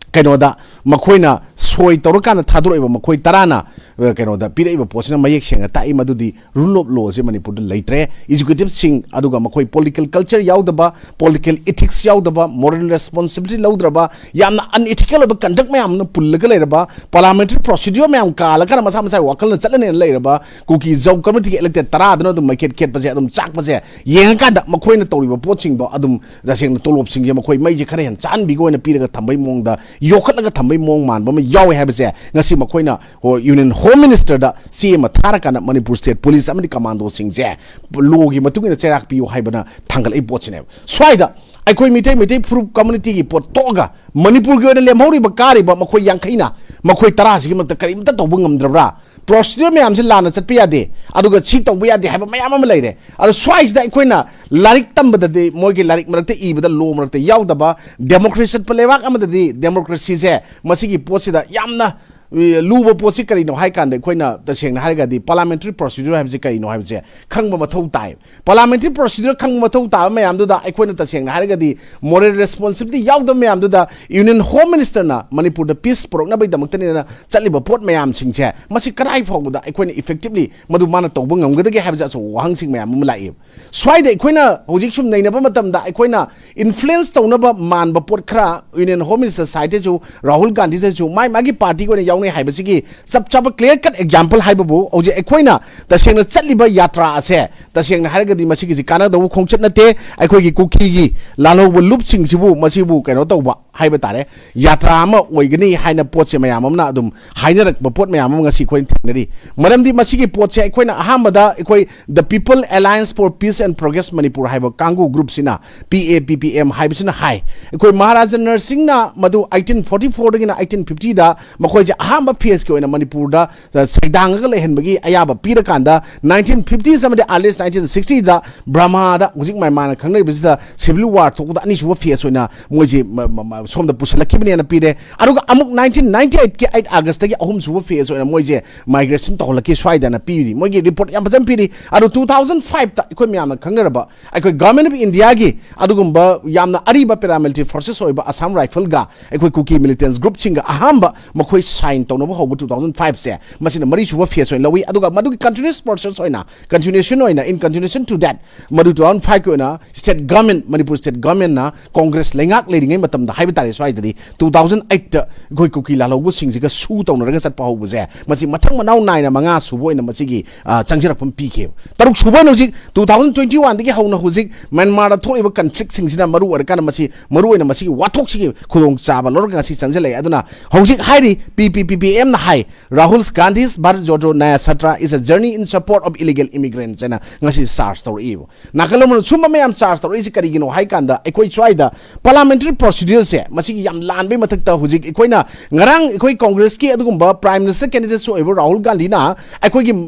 ꯀꯩꯅꯣꯗ ꯃꯈꯣꯏꯅ ꯁꯣꯏ ꯇꯧꯔꯀꯥꯟꯗ ꯊꯥꯗꯣꯔꯛꯏꯕ ꯃꯈꯣꯏ ꯇꯔꯥꯅ, ꯑ, ꯀꯩꯅꯣꯗ ꯄꯤꯔꯛꯏꯕ ꯄꯣꯠꯁꯤꯅ ꯃꯌꯦꯛ ꯁꯦꯡꯅ ꯇꯥꯛꯏ ꯃꯗꯨꯗꯤ rule of law ꯁꯦ ꯃꯅꯤꯄꯨꯔꯗ ꯂꯩꯇ꯭ꯔꯦ꯫ Executive ꯁꯤꯡ, ꯑꯗꯨꯒ ꯃꯈꯣꯏ political culture ꯌꯥꯎꯗꯕ, political ethics ꯌꯥꯎꯗꯕ, moral responsibility ꯂꯧꯗ꯭ꯔꯕ, ꯌꯥꯝꯅ unethical ꯑꯣꯏꯕ conduct ꯃꯌꯥꯝ ꯑꯃ ꯄꯨꯜꯂꯒ ꯂꯩꯔꯕ, parliamentary procedure ꯃꯌꯥꯝ ꯀꯥꯜꯂꯀꯥꯟꯗ ꯃꯁꯥ ꯃꯁꯥꯒꯤ ꯋꯥꯈꯜꯅ ꯆꯠꯂꯅꯦꯅ ꯂꯩꯔꯕ ꯀꯨꯀꯤ ꯖꯧ committee ꯒꯤ elected ꯇꯔꯥꯗꯨꯅ ꯑꯗꯨꯝ ꯃꯩꯈꯦꯠ ꯈꯦꯠꯄꯁꯦ ꯑꯗꯨꯝ ꯆꯥꯛꯄꯁꯦ ꯌꯦꯡꯉꯀꯥꯟꯗ ꯃꯈꯣꯏꯅ ꯇꯧꯔꯤꯕ ꯄꯣꯠꯁꯤꯡꯗꯣ ꯑꯗꯨꯝ ꯇꯁꯦꯡꯅ ꯇꯣꯂꯣꯞꯁꯤꯡꯁꯦ ꯃꯈꯣꯏ ꯃꯩꯁꯦ ꯈꯔ ꯍꯦꯟꯅ ꯆꯥꯍꯟꯕꯤꯒ ꯑꯣꯏꯅ ꯄꯤꯔꯒ ꯊꯝꯕꯩ ꯃꯑꯣꯡꯗ, ꯌꯣꯛꯈꯠꯂꯒ ꯊꯝꯕꯩ ꯃꯑꯣꯡ ꯃꯥꯟꯕ ꯑꯃ ꯌꯥꯎꯋꯦ ꯍꯥꯏꯕꯁꯦ ꯉꯁꯤ ꯃꯈꯣꯏꯅ, ꯍꯣ, Union Home Minister ꯗ ꯆꯦ ꯑꯃ ꯊꯥꯔꯀꯥꯟꯗ ꯃꯅꯤꯄꯨꯔ State Police ꯑꯃꯗꯤ commando ꯁꯤꯡꯁꯦ law ꯒꯤ ꯃꯇꯨꯡ ꯏꯟꯅ ꯆꯩꯔꯥꯛ ꯄꯤꯌꯨ ꯍꯥꯏꯕꯅ ꯊꯥꯡꯒꯠꯂꯛꯏ ꯄꯣꯠꯁꯤꯅꯦꯕ꯫ ꯁ꯭ꯋꯥꯏꯗ ꯑꯩꯈꯣꯏ ꯃꯤꯇꯩ, ꯃꯩꯇꯩ ꯐꯨꯔꯨꯞ community ꯒꯤ ꯄꯣꯠ ꯇꯣꯛꯑꯒ ꯃꯅꯤꯄꯨꯔꯒꯤ ꯑꯣꯏꯅ ꯂꯦꯝꯍꯧꯔꯤꯕ ꯀꯥꯔꯤꯕ ꯃꯈꯣꯏ ꯌꯥꯡꯈꯩꯅ ꯃꯈꯣꯏ ꯇꯔꯥꯁꯤꯒꯤ ꯃꯔꯛꯇ ꯀꯔꯤꯝꯇ ꯇꯧꯕ ꯉꯝꯗ꯭ꯔꯕ꯭ꯔꯥ? Procedure ꯃꯌꯥꯝꯁꯦ ꯂꯥꯟꯅ ꯆꯠꯄ ꯌꯥꯗꯦ, ꯑꯗꯨꯒ ꯁꯤ ꯇꯧꯕ ꯌꯥꯗꯦ ꯍꯥꯏꯕ ꯃꯌꯥꯝ ꯑꯃ ꯂꯩꯔꯦ꯫ ꯑꯗꯣ ꯁ꯭ꯋꯥꯏꯁꯤꯗ ꯑꯩꯈꯣꯏꯅ ꯂꯥꯏꯔꯤꯛ ꯇꯝꯕꯗꯗꯤ ꯃꯣꯏꯒꯤ ꯂꯥꯏꯔꯤꯛ ꯃꯔꯛꯇ ꯏꯕꯗ, law ꯃꯔꯛꯇ ꯌꯥꯎꯗꯕ, democracy ꯆꯠꯄ ꯂꯩꯕꯥꯛ ꯑꯃꯗꯗꯤ democracy ꯁꯦ ꯃꯁꯤꯒꯤ ꯄꯣꯠꯁꯤꯗ ꯌꯥꯝꯅ, ꯑꯦ, ꯂꯨꯕ ꯄꯣꯠꯁꯤ ꯀꯔꯤꯅꯣ ꯍꯥꯏ ꯀꯥꯟꯗ, ꯑꯩꯈꯣꯏꯅ ꯇꯁꯦꯡꯅ ꯍꯥꯏꯔꯒꯗꯤ parliamentary procedure ꯍꯥꯏꯕꯁꯤ ꯀꯔꯤꯅꯣ ꯍꯥꯏꯕꯁꯦ ꯈꯪꯕ ꯃꯊꯧ ꯇꯥꯏ꯫ Parliamentary procedure ꯈꯪꯕ ꯃꯊꯧ ꯇꯥꯕ ꯃꯌꯥꯝꯗꯨꯗ ꯑꯩꯈꯣꯏꯅ ꯇꯁꯦꯡꯅ ꯍꯥꯏꯔꯒꯗꯤ moral responsibility ꯌꯥꯎꯗꯕ ꯃꯌꯥꯝꯗꯨꯗ Union Home Minister ꯅ ꯃꯅꯤꯄꯨꯔꯗ peace ꯄꯨꯔꯛꯅꯕꯒꯤꯗꯃꯛꯇꯅꯦꯅ ꯆꯠꯂꯤꯕ ꯄꯣꯠ ꯃꯌꯥꯝꯁꯤꯡꯁꯦ ꯃꯁꯤ ꯀꯗꯥꯏ ꯐꯥꯎꯕꯗ ꯑꯩꯈꯣꯏꯅ effectively ꯃꯗꯨ ꯃꯥꯅ ꯇꯧꯕ ꯉꯝꯒꯗꯒꯦ ꯍꯥꯏꯕꯁꯦ ꯑꯆꯧꯕ ꯋꯥꯍꯪꯁꯤꯡ ꯃꯌꯥꯝ ꯑꯃ ꯂꯥꯛꯏ꯫ ꯁ꯭ꯋꯥꯏꯗ ꯑꯩꯈꯣꯏꯅ ꯍꯧꯖꯤꯛ ꯁꯨꯝ ꯅꯩꯅꯕ ꯃꯇꯝꯗ ꯑꯩꯈꯣꯏꯅ influence ꯇꯧꯅꯕ ꯃꯥꯟꯕ ꯄꯣꯠ ꯈꯔ Union Home Minister side ꯇꯁꯨ, ꯔꯥꯍꯨꯜ ꯒꯥꯟꯙꯤ ꯁꯤꯗꯁꯨ ꯃꯥꯏ ꯃꯥꯒꯤ party ꯒꯤ ꯑꯣꯏꯅ ꯌꯥꯎꯅꯩ ꯍꯥꯏꯕꯁꯤꯒꯤ ꯆꯞ ꯆꯥꯕ clear cut example ꯍꯥꯏꯕꯕꯨ ꯍꯧꯖꯤꯛ ꯑꯩꯈꯣꯏꯅ ꯇꯁꯦꯡꯅ ꯆꯠꯂꯤꯕ ꯌꯥꯇ꯭ꯔꯥ ꯑꯁꯦ ꯇꯁꯦꯡꯅ ꯍꯥꯏꯔꯒꯗꯤ ꯃꯁꯤꯒꯤꯁꯤ ꯀꯥꯟꯅꯗꯧꯕ ꯈꯣꯡꯆꯠ ꯅꯠꯇꯦ꯫ ꯑꯩꯈꯣꯏꯒꯤ ꯀꯨꯀꯤꯒꯤ ꯂꯥꯜꯍꯧꯕ ꯂꯨꯞꯁꯤꯡꯁꯤꯕꯨ ꯃꯁꯤꯕꯨ ꯀꯩꯅꯣ ꯇꯧꯕ ꯍꯥꯏꯕ ꯇꯥꯔꯦ, ꯌꯥꯇ꯭ꯔꯥ ꯑꯃ ꯑꯣꯏꯒꯅꯤ ꯍꯥꯏꯅ ꯄꯣꯠꯁꯦ ꯃꯌꯥꯝ ꯑꯃꯅ ꯑꯗꯨꯝ ꯍꯥꯏꯅꯔꯛꯄ ꯄꯣꯠ ꯃꯌꯥꯝ ꯑꯃ ꯉꯁꯤ ꯑꯩꯈꯣꯏꯅ ꯊꯦꯡꯅꯔꯤ꯫ ꯃꯔꯝꯗꯤ ꯃꯁꯤꯒꯤ ꯄꯣꯠꯁꯦ ꯑꯩꯈꯣꯏꯅ ꯑꯍꯥꯟꯕꯗ ꯑꯩꯈꯣꯏ The People Alliance for Peace and Progress Manipur ꯍꯥꯏꯕ ꯀꯥꯡꯕꯨ group ꯁꯤꯅ, P A P P M ꯍꯥꯏꯕꯁꯤꯅ ꯍꯥꯏ, ꯑꯩꯈꯣꯏ ꯃꯍꯥꯔꯥꯖꯥ ꯅꯔꯁꯤꯡꯅ ꯃꯗꯨ eighteen forty four ꯗꯒꯤꯅ eighteen fifty ꯗ ꯃꯈꯣꯏꯁꯦ ꯑꯍꯥꯟꯕ phase ꯀꯤ ꯑꯣꯏꯅ ꯃꯅꯤꯄꯨꯔꯗ ꯁꯩꯗꯥꯡꯉꯒ ꯂꯩꯍꯟꯕꯒꯤ ꯑꯌꯥꯕ ꯄꯤꯔꯀꯥꯟꯗ, nineteen fifties ꯑꯃꯗꯤ early nineteen sixties ꯗ ꯕ꯭ꯔꯍꯃꯥꯗ, ꯍꯧꯖꯤꯛ ꯃꯌꯥꯝꯅ ꯈꯪꯅꯔꯤꯕꯁꯤꯗ civil war ꯊꯣꯛꯄꯗ ꯑꯅꯤꯁꯨꯕ phase ꯑꯣꯏꯅ ꯃꯣꯏꯁꯤ ꯃ-, ꯃ-, ꯃ-, ꯁꯣꯝꯗ ꯄꯨꯁꯤꯜꯂꯛꯈꯤꯕꯅꯦꯅ ꯄꯤꯔꯦ꯫ ꯑꯗꯨꯒ ꯑꯃꯨꯛ nineteen ninety eight ꯀꯤ eight August ꯇꯒꯤ ꯑꯍꯨꯝꯁꯨꯕ phase ꯑꯣꯏꯅ ꯃꯣꯏꯁꯦ migration ꯇꯧꯍꯜꯂꯛꯈꯤ ꯁ꯭ꯋꯥꯏꯗꯅ ꯄꯤꯔꯤ꯫ ꯃꯣꯏꯒꯤ report ꯌꯥꯝ ꯐꯖꯅ ꯄꯤꯔꯤ꯫ ꯑꯗꯨ two thousand five ꯇ ꯑꯩꯈꯣꯏ ꯃꯌꯥꯝꯅ ꯈꯪꯅꯔꯕ ꯑꯩꯈꯣꯏ Government of India ꯒꯤ ꯑꯗꯨꯒꯨꯝꯕ ꯌꯥꯝꯅ ꯑꯔꯤꯕ paramilitary forces ꯑꯣꯏꯕ Assam Rifle ꯒ ꯑꯩꯈꯣꯏ ꯀꯨꯀꯤ militant group ꯁꯤꯡꯒ ꯑꯍꯥꯟꯕ ꯃꯈꯣꯏ sign ꯇꯧꯅꯕ ꯍꯧꯕ two thousand five ꯁꯦ, ꯃꯁꯤꯅ ꯃꯔꯤꯁꯨꯕ phase ꯑꯣꯏꯅ ꯂꯧꯏ꯫ ꯑꯗꯨꯒ ꯃꯗꯨꯒꯤ continuous process ꯑꯣꯏꯅ, continuation ꯑꯣꯏꯅ, in continuation to that, ꯃꯗꯨ two thousand five ꯀꯤ ꯑꯣꯏꯅ state government, Manipur state government ꯅ Congress ꯂꯩꯉꯥꯛ ꯂꯩꯔꯤꯉꯩ ꯃꯇꯝꯗ ꯍꯥꯏꯕ ꯇꯥꯔꯦ, ꯁ꯭ꯋꯥꯏꯗꯗꯤ two thousand eight ꯇ ꯑꯩꯈꯣꯏ ꯀꯨꯀꯤ ꯂꯥꯜꯍꯧꯕꯁꯤꯡꯁꯤꯒ ꯁꯨ ꯇꯧꯅꯔꯒ ꯆꯠꯄ ꯍꯧꯕꯁꯦ, ꯃꯁꯤ ꯃꯊꯪ ꯃꯅꯥꯎ ꯅꯥꯏꯅ ꯃꯉꯥ ꯁꯨꯕ ꯑꯣꯏꯅ ꯃꯁꯤꯒꯤ, ꯑ, ꯆꯪꯖꯔꯛꯄ ꯑꯃ ꯄꯤꯈꯤꯕ꯫ ꯇꯔꯨꯛ ꯁꯨꯕ ꯑꯣꯏꯅ ꯍꯧꯖꯤꯛ two thousand twenty one ꯗꯒꯤ ꯍꯧꯅ ꯍꯧꯖꯤꯛ ꯃ꯭ꯌꯥꯟꯃꯥꯔꯗ ꯊꯣꯛꯂꯤꯕ conflict ꯁꯤꯡꯁꯤꯅ ꯃꯔꯨ ꯑꯣꯏꯔꯀꯥꯟꯗ ꯃꯁꯤ ꯃꯔꯨ ꯑꯣꯏꯅ ꯃꯁꯤꯒꯤ ꯋꯥꯊꯣꯛꯁꯤꯒꯤ ꯈꯨꯗꯣꯡꯆꯥꯕ ꯂꯧꯔꯒ ꯉꯁꯤ ꯆꯪꯁꯤꯜꯂꯛꯑꯦ꯫ ꯑꯗꯨꯅ ꯍꯧꯖꯤꯛ ꯍꯥꯏꯔꯤ P P P P M ꯅ ꯍꯥꯏ, "Rahul Gandhi's Bharat Jodo Nyaya Yatra is a journey in support of illegal immigrants" ꯍꯥꯏꯅ ꯉꯁꯤ charge ꯇꯧꯔꯛꯏꯕ꯫ ꯅꯥꯀꯜ ꯑꯃꯅ ꯁꯨꯝꯕ ꯃꯌꯥꯝ charge ꯇꯧꯔꯛꯏꯁꯤ ꯀꯔꯤꯒꯤꯅꯣ ꯍꯥꯏ ꯀꯥꯟꯗ, ꯑꯩꯈꯣꯏ ꯁ꯭ꯋꯥꯏꯗ parliamentary procedure ꯁꯦ ꯃꯁꯤꯒꯤ ꯌꯥꯝ ꯂꯥꯟꯕꯩ ꯃꯊꯛꯇ, ꯍꯧꯖꯤꯛ ꯑꯩꯈꯣꯏꯅ ꯉꯔꯥꯡ ꯑꯩꯈꯣꯏ Congress ꯀꯤ ꯑꯗꯨꯒꯨꯝꯕ Prime Minister candidate ꯁꯨ ꯑꯣꯏꯕ ꯔꯥꯍꯨꯜ ꯒꯥꯟꯙꯤꯅ ꯑꯩꯈꯣꯏꯒꯤ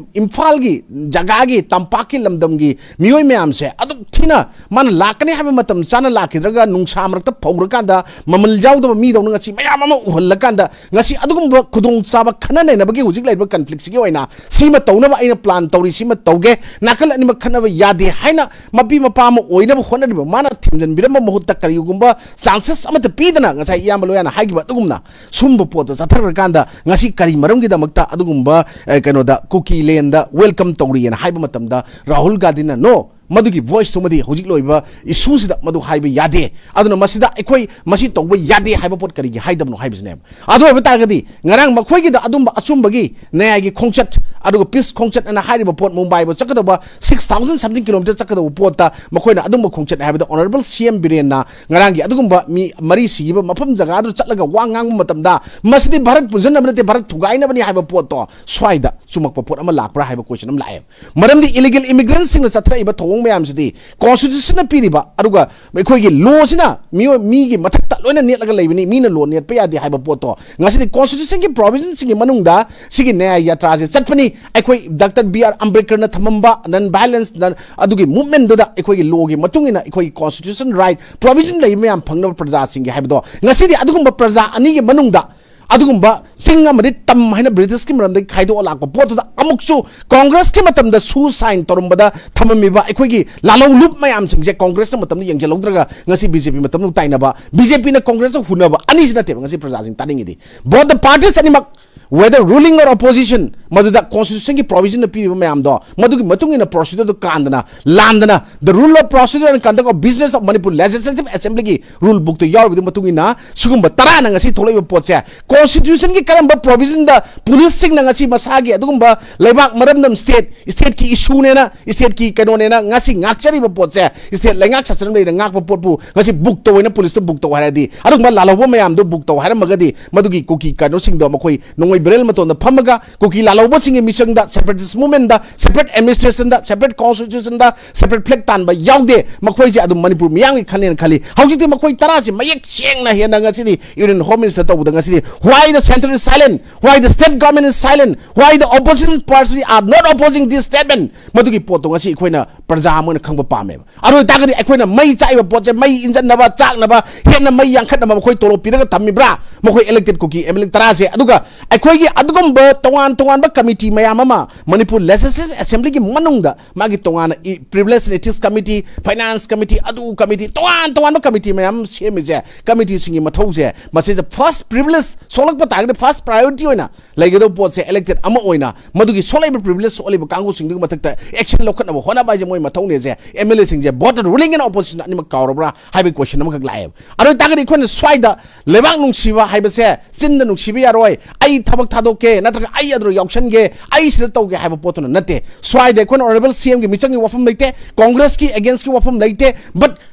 ꯏꯝꯐꯥꯜꯒꯤ ꯖꯒꯥꯒꯤ, ꯇꯝꯄꯥꯛꯀꯤ ꯂꯝꯗꯝꯒꯤ ꯃꯤꯑꯣꯏ ꯃꯌꯥꯝꯁꯦ ꯑꯗꯨꯛ ꯊꯤꯅ ꯃꯥꯅ ꯂꯥꯛꯀꯅꯤ ꯍꯥꯏꯕ ꯃꯇꯝ ꯆꯥꯅ ꯂꯥꯛꯈꯤꯗ꯭ꯔꯒ, ꯅꯨꯡꯁꯥ ꯃꯔꯛꯇ ꯐꯧꯔꯀꯥꯟꯗ, ꯃꯃꯜ ꯌꯥꯎꯗꯕ ꯃꯤꯗꯧꯅ ꯉꯁꯤ ꯃꯌꯥꯝ ꯑꯃ ꯎꯍꯜꯂꯀꯥꯟꯗ, ꯉꯁꯤ ꯑꯗꯨꯒꯨꯝꯕ ꯈꯨꯗꯣꯡꯆꯥꯕ ꯈꯟꯅ ꯅꯩꯅꯕꯒꯤ ꯍꯧꯖꯤꯛ ꯂꯩꯔꯤꯕ conflict ꯁꯤꯒꯤ ꯑꯣꯏꯅ ꯁꯤꯃ ꯇꯧꯅꯕ ꯑꯩꯅ plan ꯇꯧꯔꯤ, ꯁꯤꯃ ꯇꯧꯒꯦ, ꯅꯥꯀꯜ ꯑꯅꯤꯃꯛ ꯈꯠꯅꯕ ꯌꯥꯗꯦ ꯍꯥꯏꯅ ꯃꯄꯤ ꯃꯄꯥ ꯑꯃ ꯑꯣꯏꯅꯕ ꯍꯣꯠꯅꯔꯤꯕ, ꯃꯥꯅ ꯊꯦꯝꯖꯤꯟꯕꯤꯔꯝꯕ ꯃꯍꯨꯠꯇ ꯀꯔꯤꯒꯨꯝꯕ chances ꯑꯃꯠꯇ ꯄꯤꯗꯅ, ꯉꯁꯥꯏ ꯏꯌꯥꯝꯕ ꯂꯣꯌꯥꯅ ꯍꯥꯏꯈꯤꯕ ꯑꯗꯨꯒꯨꯝꯅ, ꯁꯨꯝꯕ ꯄꯣꯠꯇꯣ ꯆꯠꯊꯈ꯭ꯔꯀꯥꯟꯗ ꯉꯁꯤ ꯀꯔꯤ ꯃꯔꯝꯒꯤꯗꯃꯛꯇ ꯑꯗꯨꯒꯨꯝꯕ, ꯑꯦ, ꯀꯩꯅꯣꯗ ꯀꯨꯀꯤ land ꯗ welcome ꯇꯧꯔꯤꯑꯅ ꯍꯥꯏꯕ ꯃꯇꯝꯗ, ꯔꯥꯍꯨꯜ ꯒꯥꯟꯙꯤꯅ "No, ꯃꯗꯨꯒꯤ voice ꯇꯨꯃꯗꯤ ꯍꯧꯖꯤꯛ ꯂꯩꯔꯤꯕ issue ꯁꯤꯗ ꯃꯗꯨ ꯍꯥꯏꯕ ꯌꯥꯗꯦ꯫ ꯑꯗꯨꯅ ꯃꯁꯤꯗ ꯑꯩꯈꯣꯏ ꯃꯁꯤ ꯇꯧꯕ ꯌꯥꯗꯦ" ꯍꯥꯏꯕ ꯄꯣꯠ ꯀꯔꯤꯒꯤ ꯍꯥꯏꯗꯕꯅꯣ ꯍꯥꯏꯕꯁꯤꯅꯦꯕ꯫ ꯑꯗꯨ ꯑꯣꯏꯕ ꯇꯥꯔꯒꯗꯤ ꯉꯔꯥꯡ ꯃꯈꯣꯏꯒꯤꯗ ꯑꯗꯨꯝꯕ ꯑꯆꯨꯝꯕꯒꯤ ꯅ꯭ꯌꯥꯌꯒꯤ ꯈꯣꯡꯆꯠ, ꯑꯗꯨꯒ peace ꯈꯣꯡꯆꯠ ꯑꯅ ꯍꯥꯏꯔꯤꯕ ꯄꯣꯠ, ꯃꯨꯝꯕꯥꯏ ꯐꯥꯎ ꯆꯠꯀꯗꯧꯕ six thousand something kilometer ꯆꯠꯀꯗꯧꯕ ꯄꯣꯠꯇ ꯃꯈꯣꯏꯅ ꯑꯗꯨꯝꯕ ꯈꯣꯡꯆꯠ ꯍꯥꯏꯕꯗ Honourable C M ꯕꯤꯔꯦꯟꯅ ꯉꯔꯥꯡꯒꯤ ꯑꯗꯨꯒꯨꯝꯕ ꯃꯤ ꯃꯔꯤ ꯁꯤꯈꯤꯕ ꯃꯐꯝ ꯖꯒꯥꯗꯨ ꯆꯠꯂꯒ ꯋꯥ ꯉꯥꯡꯕ ꯃꯇꯝꯗ, "ꯃꯁꯤꯗꯤ ꯚꯥꯔꯠ ꯄꯨꯟꯁꯤꯟꯅꯕ ꯅꯠꯇꯦ, ꯚꯥꯔꯠ ꯊꯨꯒꯥꯏꯅꯕꯅꯤ" ꯍꯥꯏꯕ ꯄꯣꯠꯇꯣ ꯁ꯭ꯋꯥꯏꯗ ꯆꯨꯝꯃꯛꯄ ꯄꯣꯠ ꯑꯃ ꯂꯥꯛꯄ꯭ꯔꯥ ꯍꯥꯏꯕ question ꯑꯃ ꯂꯥꯛꯑꯦ꯫ ꯃꯔꯝꯗꯤ illegal immigrant ꯁꯤꯡꯅ ꯆꯠꯊꯔꯛꯏꯕ ꯊꯧꯑꯣꯡ ꯃꯌꯥꯝꯁꯤꯗꯤ ꯀꯣꯟꯁꯇꯤꯇ꯭ꯌꯨꯁꯟꯅ ꯄꯤꯔꯤꯕ, ꯑꯗꯨꯒ ꯑꯩꯈꯣꯏꯒꯤ ꯂꯣꯁꯤꯅ ꯃꯤꯑꯣꯏ, ꯃꯤꯒꯤ ꯃꯊꯛꯇ ꯂꯣꯏꯅ ꯅꯦꯠꯂꯒ ꯂꯩꯕꯅꯤ, ꯃꯤꯅ ꯂꯣ ꯅꯦꯠꯄ ꯌꯥꯗꯦ ꯍꯥꯏꯕ ꯄꯣꯠꯇꯣ ꯉꯁꯤꯗꯤ ꯀꯣꯟꯁꯇꯤꯇ꯭ꯌꯨꯁꯟꯒꯤ ꯄ꯭ꯔꯣꯚꯤꯖꯟꯁꯤꯡꯒꯤ ꯃꯅꯨꯡꯗ ꯁꯤꯒꯤ ꯅ꯭ꯌꯥꯌ ꯌꯥꯇ꯭ꯔꯥꯁꯦ ꯆꯠꯄꯅꯤ꯫ ꯑꯩꯈꯣꯏ ꯗꯥꯛꯇꯔ ꯕꯤ ꯑꯥꯔ ꯑꯝꯕꯦꯗꯀꯔꯅ ꯊꯝꯃꯝꯕ ꯅꯟ ꯚꯥꯏꯂꯦꯟꯁ, ꯑꯗꯨꯒꯤ ꯃꯨꯚꯃꯦꯟꯗꯨꯗ ꯑꯩꯈꯣꯏꯒꯤ ꯂꯣꯒꯤ ꯃꯇꯨꯡ ꯏꯟꯅ ꯑꯩꯈꯣꯏꯒꯤ ꯀꯣꯟꯁꯇꯤꯇ꯭ꯌꯨꯁꯟ ꯔꯥꯏꯠ ꯄ꯭ꯔꯣꯚꯤꯖꯟ ꯂꯩꯕ ꯃꯌꯥꯝ ꯐꯪꯅꯕ ꯄ꯭ꯔꯖꯥꯁꯤꯡꯒꯤ ꯍꯥꯏꯕꯗꯣ ꯉꯁꯤꯗꯤ ꯑꯗꯨꯒꯨꯝꯕ ꯄ꯭ꯔꯖꯥ ꯑꯅꯤꯒꯤ ꯃꯅꯨꯡꯗ ꯑꯗꯨꯒꯨꯝꯕ ꯆꯤꯡ ꯑꯃꯗꯤ ꯇꯝ ꯍꯥꯏꯅ ꯕ꯭ꯔꯤꯇꯤꯁꯀꯤ ꯃꯔꯝꯗꯒꯤ ꯈꯥꯏꯗꯣꯛꯑ ꯂꯥꯛꯄ ꯄꯣꯠꯇꯨꯗ ꯑꯃꯨꯛꯁꯨ ꯀꯣꯡꯒ꯭ꯔꯦꯁꯀꯤ ꯃꯇꯝꯗ ꯁꯨ ꯁꯥꯏꯟ ꯇꯧꯔꯝꯕꯗ ꯊꯝꯃꯝꯃꯤꯕ ꯑꯩꯈꯣꯏꯒꯤ ꯂꯥꯜꯍꯧ ꯂꯨꯞ ꯃꯌꯥꯝꯁꯤꯡꯁꯦ ꯀꯣꯡꯒ꯭ꯔꯦꯁꯅ ꯃꯇꯝꯗ ꯌꯦꯡꯁꯤꯜꯍꯧꯗ꯭ꯔꯒ ꯉꯁꯤ ꯕꯤ ꯖꯦ ꯄꯤ ꯃꯇꯝꯗ ꯇꯥꯏꯅꯕ, ꯕꯤ ꯖꯦ ꯄꯤꯅ ꯀꯣꯡꯒ꯭ꯔꯦꯁꯇ ꯍꯨꯟꯅꯕ ꯑꯅꯤꯁꯤ ꯅꯠꯇꯦꯕ ꯉꯁꯤ ꯄ꯭ꯔꯖꯥꯁꯤꯡ ꯇꯥꯅꯤꯡꯉꯤꯗꯤ꯫ Both the parties ꯑꯅꯤꯃꯛ, whether ruling or opposition, ꯃꯗꯨꯗ ꯀꯣꯟꯁꯇꯤꯇ꯭ꯌꯨꯁꯟꯒꯤ ꯄ꯭ꯔꯣꯚꯤꯖꯟꯅ ꯄꯤꯔꯤꯕ ꯃꯌꯥꯝꯗꯣ, ꯃꯗꯨꯒꯤ ꯃꯇꯨꯡ ꯏꯟꯅ ꯄ꯭ꯔꯣꯁꯤꯗꯔꯗꯨ ꯀꯥꯟꯗꯅ ꯂꯥꯟꯗꯅ the rule of procedure and conduct of business of Manipur Legislative Assemblyꯒꯤ ꯔꯨꯜ ꯕꯨꯛꯇ ꯌꯥꯎꯔꯤꯕꯗꯨꯒꯤ ꯃꯇꯨꯡ ꯏꯟꯅ ꯁꯤꯒꯨꯝꯕ ꯇꯔꯥꯅ ꯉꯁꯤ ꯊꯣꯛꯂꯛꯏꯕ ꯄꯣꯠꯁꯦ ꯀꯣꯟꯁꯇꯤꯇ꯭ꯌꯨꯁꯟꯒꯤ ꯀꯔꯝꯕ ꯄ꯭ꯔꯣꯚꯤꯖꯟꯗ ꯄꯨꯂꯤꯁꯁꯤꯡꯅ ꯉꯁꯤ ꯃꯁꯥꯒꯤ ꯑꯗꯨꯒꯨꯝꯕ ꯂꯩꯕꯥꯛ ꯃꯔꯝꯗꯝ ꯁ꯭ꯇꯦꯠ, ꯁ꯭ꯇꯦꯠꯀꯤ ꯏꯁꯨꯅꯦꯅ, ꯁ꯭ꯇꯦꯠꯀꯤ ꯀꯩꯅꯣꯅꯦꯅ ꯉꯁꯤ ꯉꯥꯛꯆꯔꯤꯕ ꯄꯣꯠꯁꯦ, ꯁ꯭ꯇꯦꯠ ꯂꯩꯉꯥꯛ ꯁꯥꯁꯟ ꯂꯩꯅ ꯉꯥꯛꯄ ꯄꯣꯠꯄꯨ ꯉꯁꯤ ꯕꯨꯛ ꯇꯧ ꯍꯥꯏꯅ ꯄꯨꯂꯤꯁꯇ ꯕꯨꯛ ꯇꯧ ꯍꯥꯏꯔꯗꯤ, ꯑꯗꯨꯒꯨꯝꯕ ꯂꯥꯜꯍꯧꯕ ꯃꯌꯥꯝꯗꯣ ꯕꯨꯛ ꯇꯧ ꯍꯥꯏꯔꯝꯃꯒꯗꯤ ꯃꯗꯨꯒꯤ ꯀꯨꯀꯤ ꯀꯩꯅꯣꯁꯤꯡꯗꯣ ꯃꯈꯣꯏ ꯅꯣꯡꯃꯩ ꯕꯦꯔꯦꯜ ꯃꯇꯣꯟꯗ ꯐꯝꯃꯒ ꯀꯨꯀꯤ ꯂꯥꯜꯍꯧꯕꯁꯤꯡꯒꯤ ꯃꯤꯆꯪꯗ, separatist movementꯗ, separate administrationꯗ, separate constitutionꯗ, separate flag ꯇꯥꯟꯕ ꯌꯥꯎꯗꯦ꯫ ꯃꯈꯣꯏꯁꯦ ꯑꯗꯨꯝ ꯃꯅꯤꯄꯨꯔ ꯃꯤꯌꯥꯝꯒꯤ ꯈꯜꯂꯦꯅ ꯈꯜꯂꯤ꯫ ꯍꯧꯖꯤꯛꯇꯤ ꯃꯈꯣꯏ ꯇꯔꯥꯁꯤ ꯃꯌꯦꯛ ꯁꯦꯡꯅ ꯍꯦꯟꯅ ꯉꯁꯤꯗꯤ Union Home Minister ꯇꯧꯕꯗ ꯉꯁꯤꯗꯤ, why the centre is silent? Why the state government is silent? Why the opposition party are not opposing this statement? ꯃꯗꯨꯒꯤ ꯄꯣꯠꯇꯣ ꯉꯁꯤ ꯑꯩꯈꯣꯏꯅ ꯄ꯭ꯔꯖꯥ ꯑꯃ ꯑꯣꯏꯅ ꯈꯪꯕ ꯄꯥꯝꯃꯦꯕ꯫ ꯑꯗꯨ ꯑꯣꯏꯇꯥꯔꯒꯗꯤ ꯑꯩꯈꯣꯏꯅ ꯃꯩ ꯆꯥꯛꯏꯕ ꯄꯣꯠꯁꯦ ꯃꯩ ꯏꯟꯖꯟꯅꯕ, ꯆꯥꯛꯅꯕ, ꯍꯦꯟꯅ ꯃꯩ ꯌꯥꯡꯈꯠꯅꯕ ꯃꯈꯣꯏ ꯇꯣꯂꯣꯞ ꯄꯤꯔꯒ ꯊꯝꯃꯤꯕ꯭ꯔꯥ? ꯃꯈꯣꯏ elected ꯀꯨꯀꯤ ꯑꯦꯝ ꯑꯦꯜ ꯑꯦ ꯇꯔꯥꯁꯦ꯫ ꯑꯗꯨꯒ ꯑꯩꯈꯣꯏꯒꯤ ꯑꯗꯨꯒꯨꯝꯕ ꯇꯣꯉꯥꯟ ꯇꯣꯉꯥꯟꯕ ꯀꯃꯤꯇꯤ ꯃꯌꯥꯝ ꯑꯃ ꯃꯅꯤꯄꯨꯔ Legislative Assemblyꯒꯤ ꯃꯅꯨꯡꯗ ꯃꯥꯒꯤ ꯇꯣꯉꯥꯟꯅ E-, Privilege and Ethics Committee, Finance Committee, ꯑꯗꯨ ꯀꯃꯤꯇꯤ, ꯇꯣꯉꯥꯟ ꯇꯣꯉꯥꯟꯕ ꯀꯃꯤꯇꯤ ꯃꯌꯥꯝ ꯑꯃ ꯁꯦꯝꯃꯤꯁꯦ, ꯀꯃꯤꯇꯤꯁꯤꯡꯒꯤ ꯃꯊꯧꯁꯦ, ꯃꯁꯤꯁꯦ first privilege ꯁꯣꯛꯂꯛꯄ ꯇꯥꯔꯒꯗꯤ first priority ꯑꯣꯏꯅ ꯂꯩꯒꯗꯧꯕ ꯄꯣꯠꯁꯦ elected ꯑꯃ ꯑꯣꯏꯅ ꯃꯗꯨꯒꯤ ꯁꯣꯛꯂꯛꯏꯕ privilege ꯁꯣꯛꯂꯛꯏꯕ ꯀꯥꯡꯕꯨꯁꯤꯡꯗꯨꯒꯤ ꯃꯊꯛꯇ action ꯂꯧꯈꯠꯅꯕ ꯍꯣꯠꯅꯕ ꯍꯥꯏꯁꯦ ꯃꯣꯏ ꯃꯊꯧꯅꯦꯁꯦ꯫ ꯑꯦꯝ ꯑꯦꯜ ꯑꯦꯁꯤꯡꯁꯦ both ruling and opposition ꯑꯅꯤꯃꯛ ꯀꯥꯎꯔꯕ꯭ꯔꯥ ꯍꯥꯏꯕꯒꯤ question ꯑꯃꯈꯛ ꯂꯥꯛꯑꯦꯕ꯫ ꯑꯗꯨ ꯑꯣꯏꯇꯥꯔꯒꯗꯤ ꯑꯩꯈꯣꯏꯅ ꯁ꯭ꯋꯥꯏꯗ ꯂꯩꯕꯥꯛ ꯅꯨꯡꯁꯤꯕ ꯍꯥꯏꯕꯁꯦ ꯆꯤꯟꯗ ꯅꯨꯡꯁꯤꯕ ꯌꯥꯔꯣꯏ, "ꯑꯩ ꯊꯕꯛ ꯊꯥꯗꯣꯛꯀꯦ" ꯅꯠꯇ꯭ꯔꯒ "ꯑꯩ ꯑꯗꯨꯗ ꯌꯥꯎꯁꯟꯒꯦ, ꯑꯩ ꯁꯤꯗ ꯇꯧꯒꯦ" ꯍꯥꯏꯕ ꯄꯣꯠꯇꯨꯅ ꯅꯠꯇꯦ꯫ ꯁ꯭ꯋꯥꯏꯗ ꯑꯩꯈꯣꯏꯅ honourable C Mꯒꯤ ꯃꯤꯆꯪꯒꯤ ꯋꯥꯐꯝ ꯂꯩꯇꯦ, ꯀꯣꯡꯒ꯭ꯔꯦꯁꯀꯤ againstꯀꯤ ꯋꯥꯐꯝ ꯂꯩꯇꯦ, but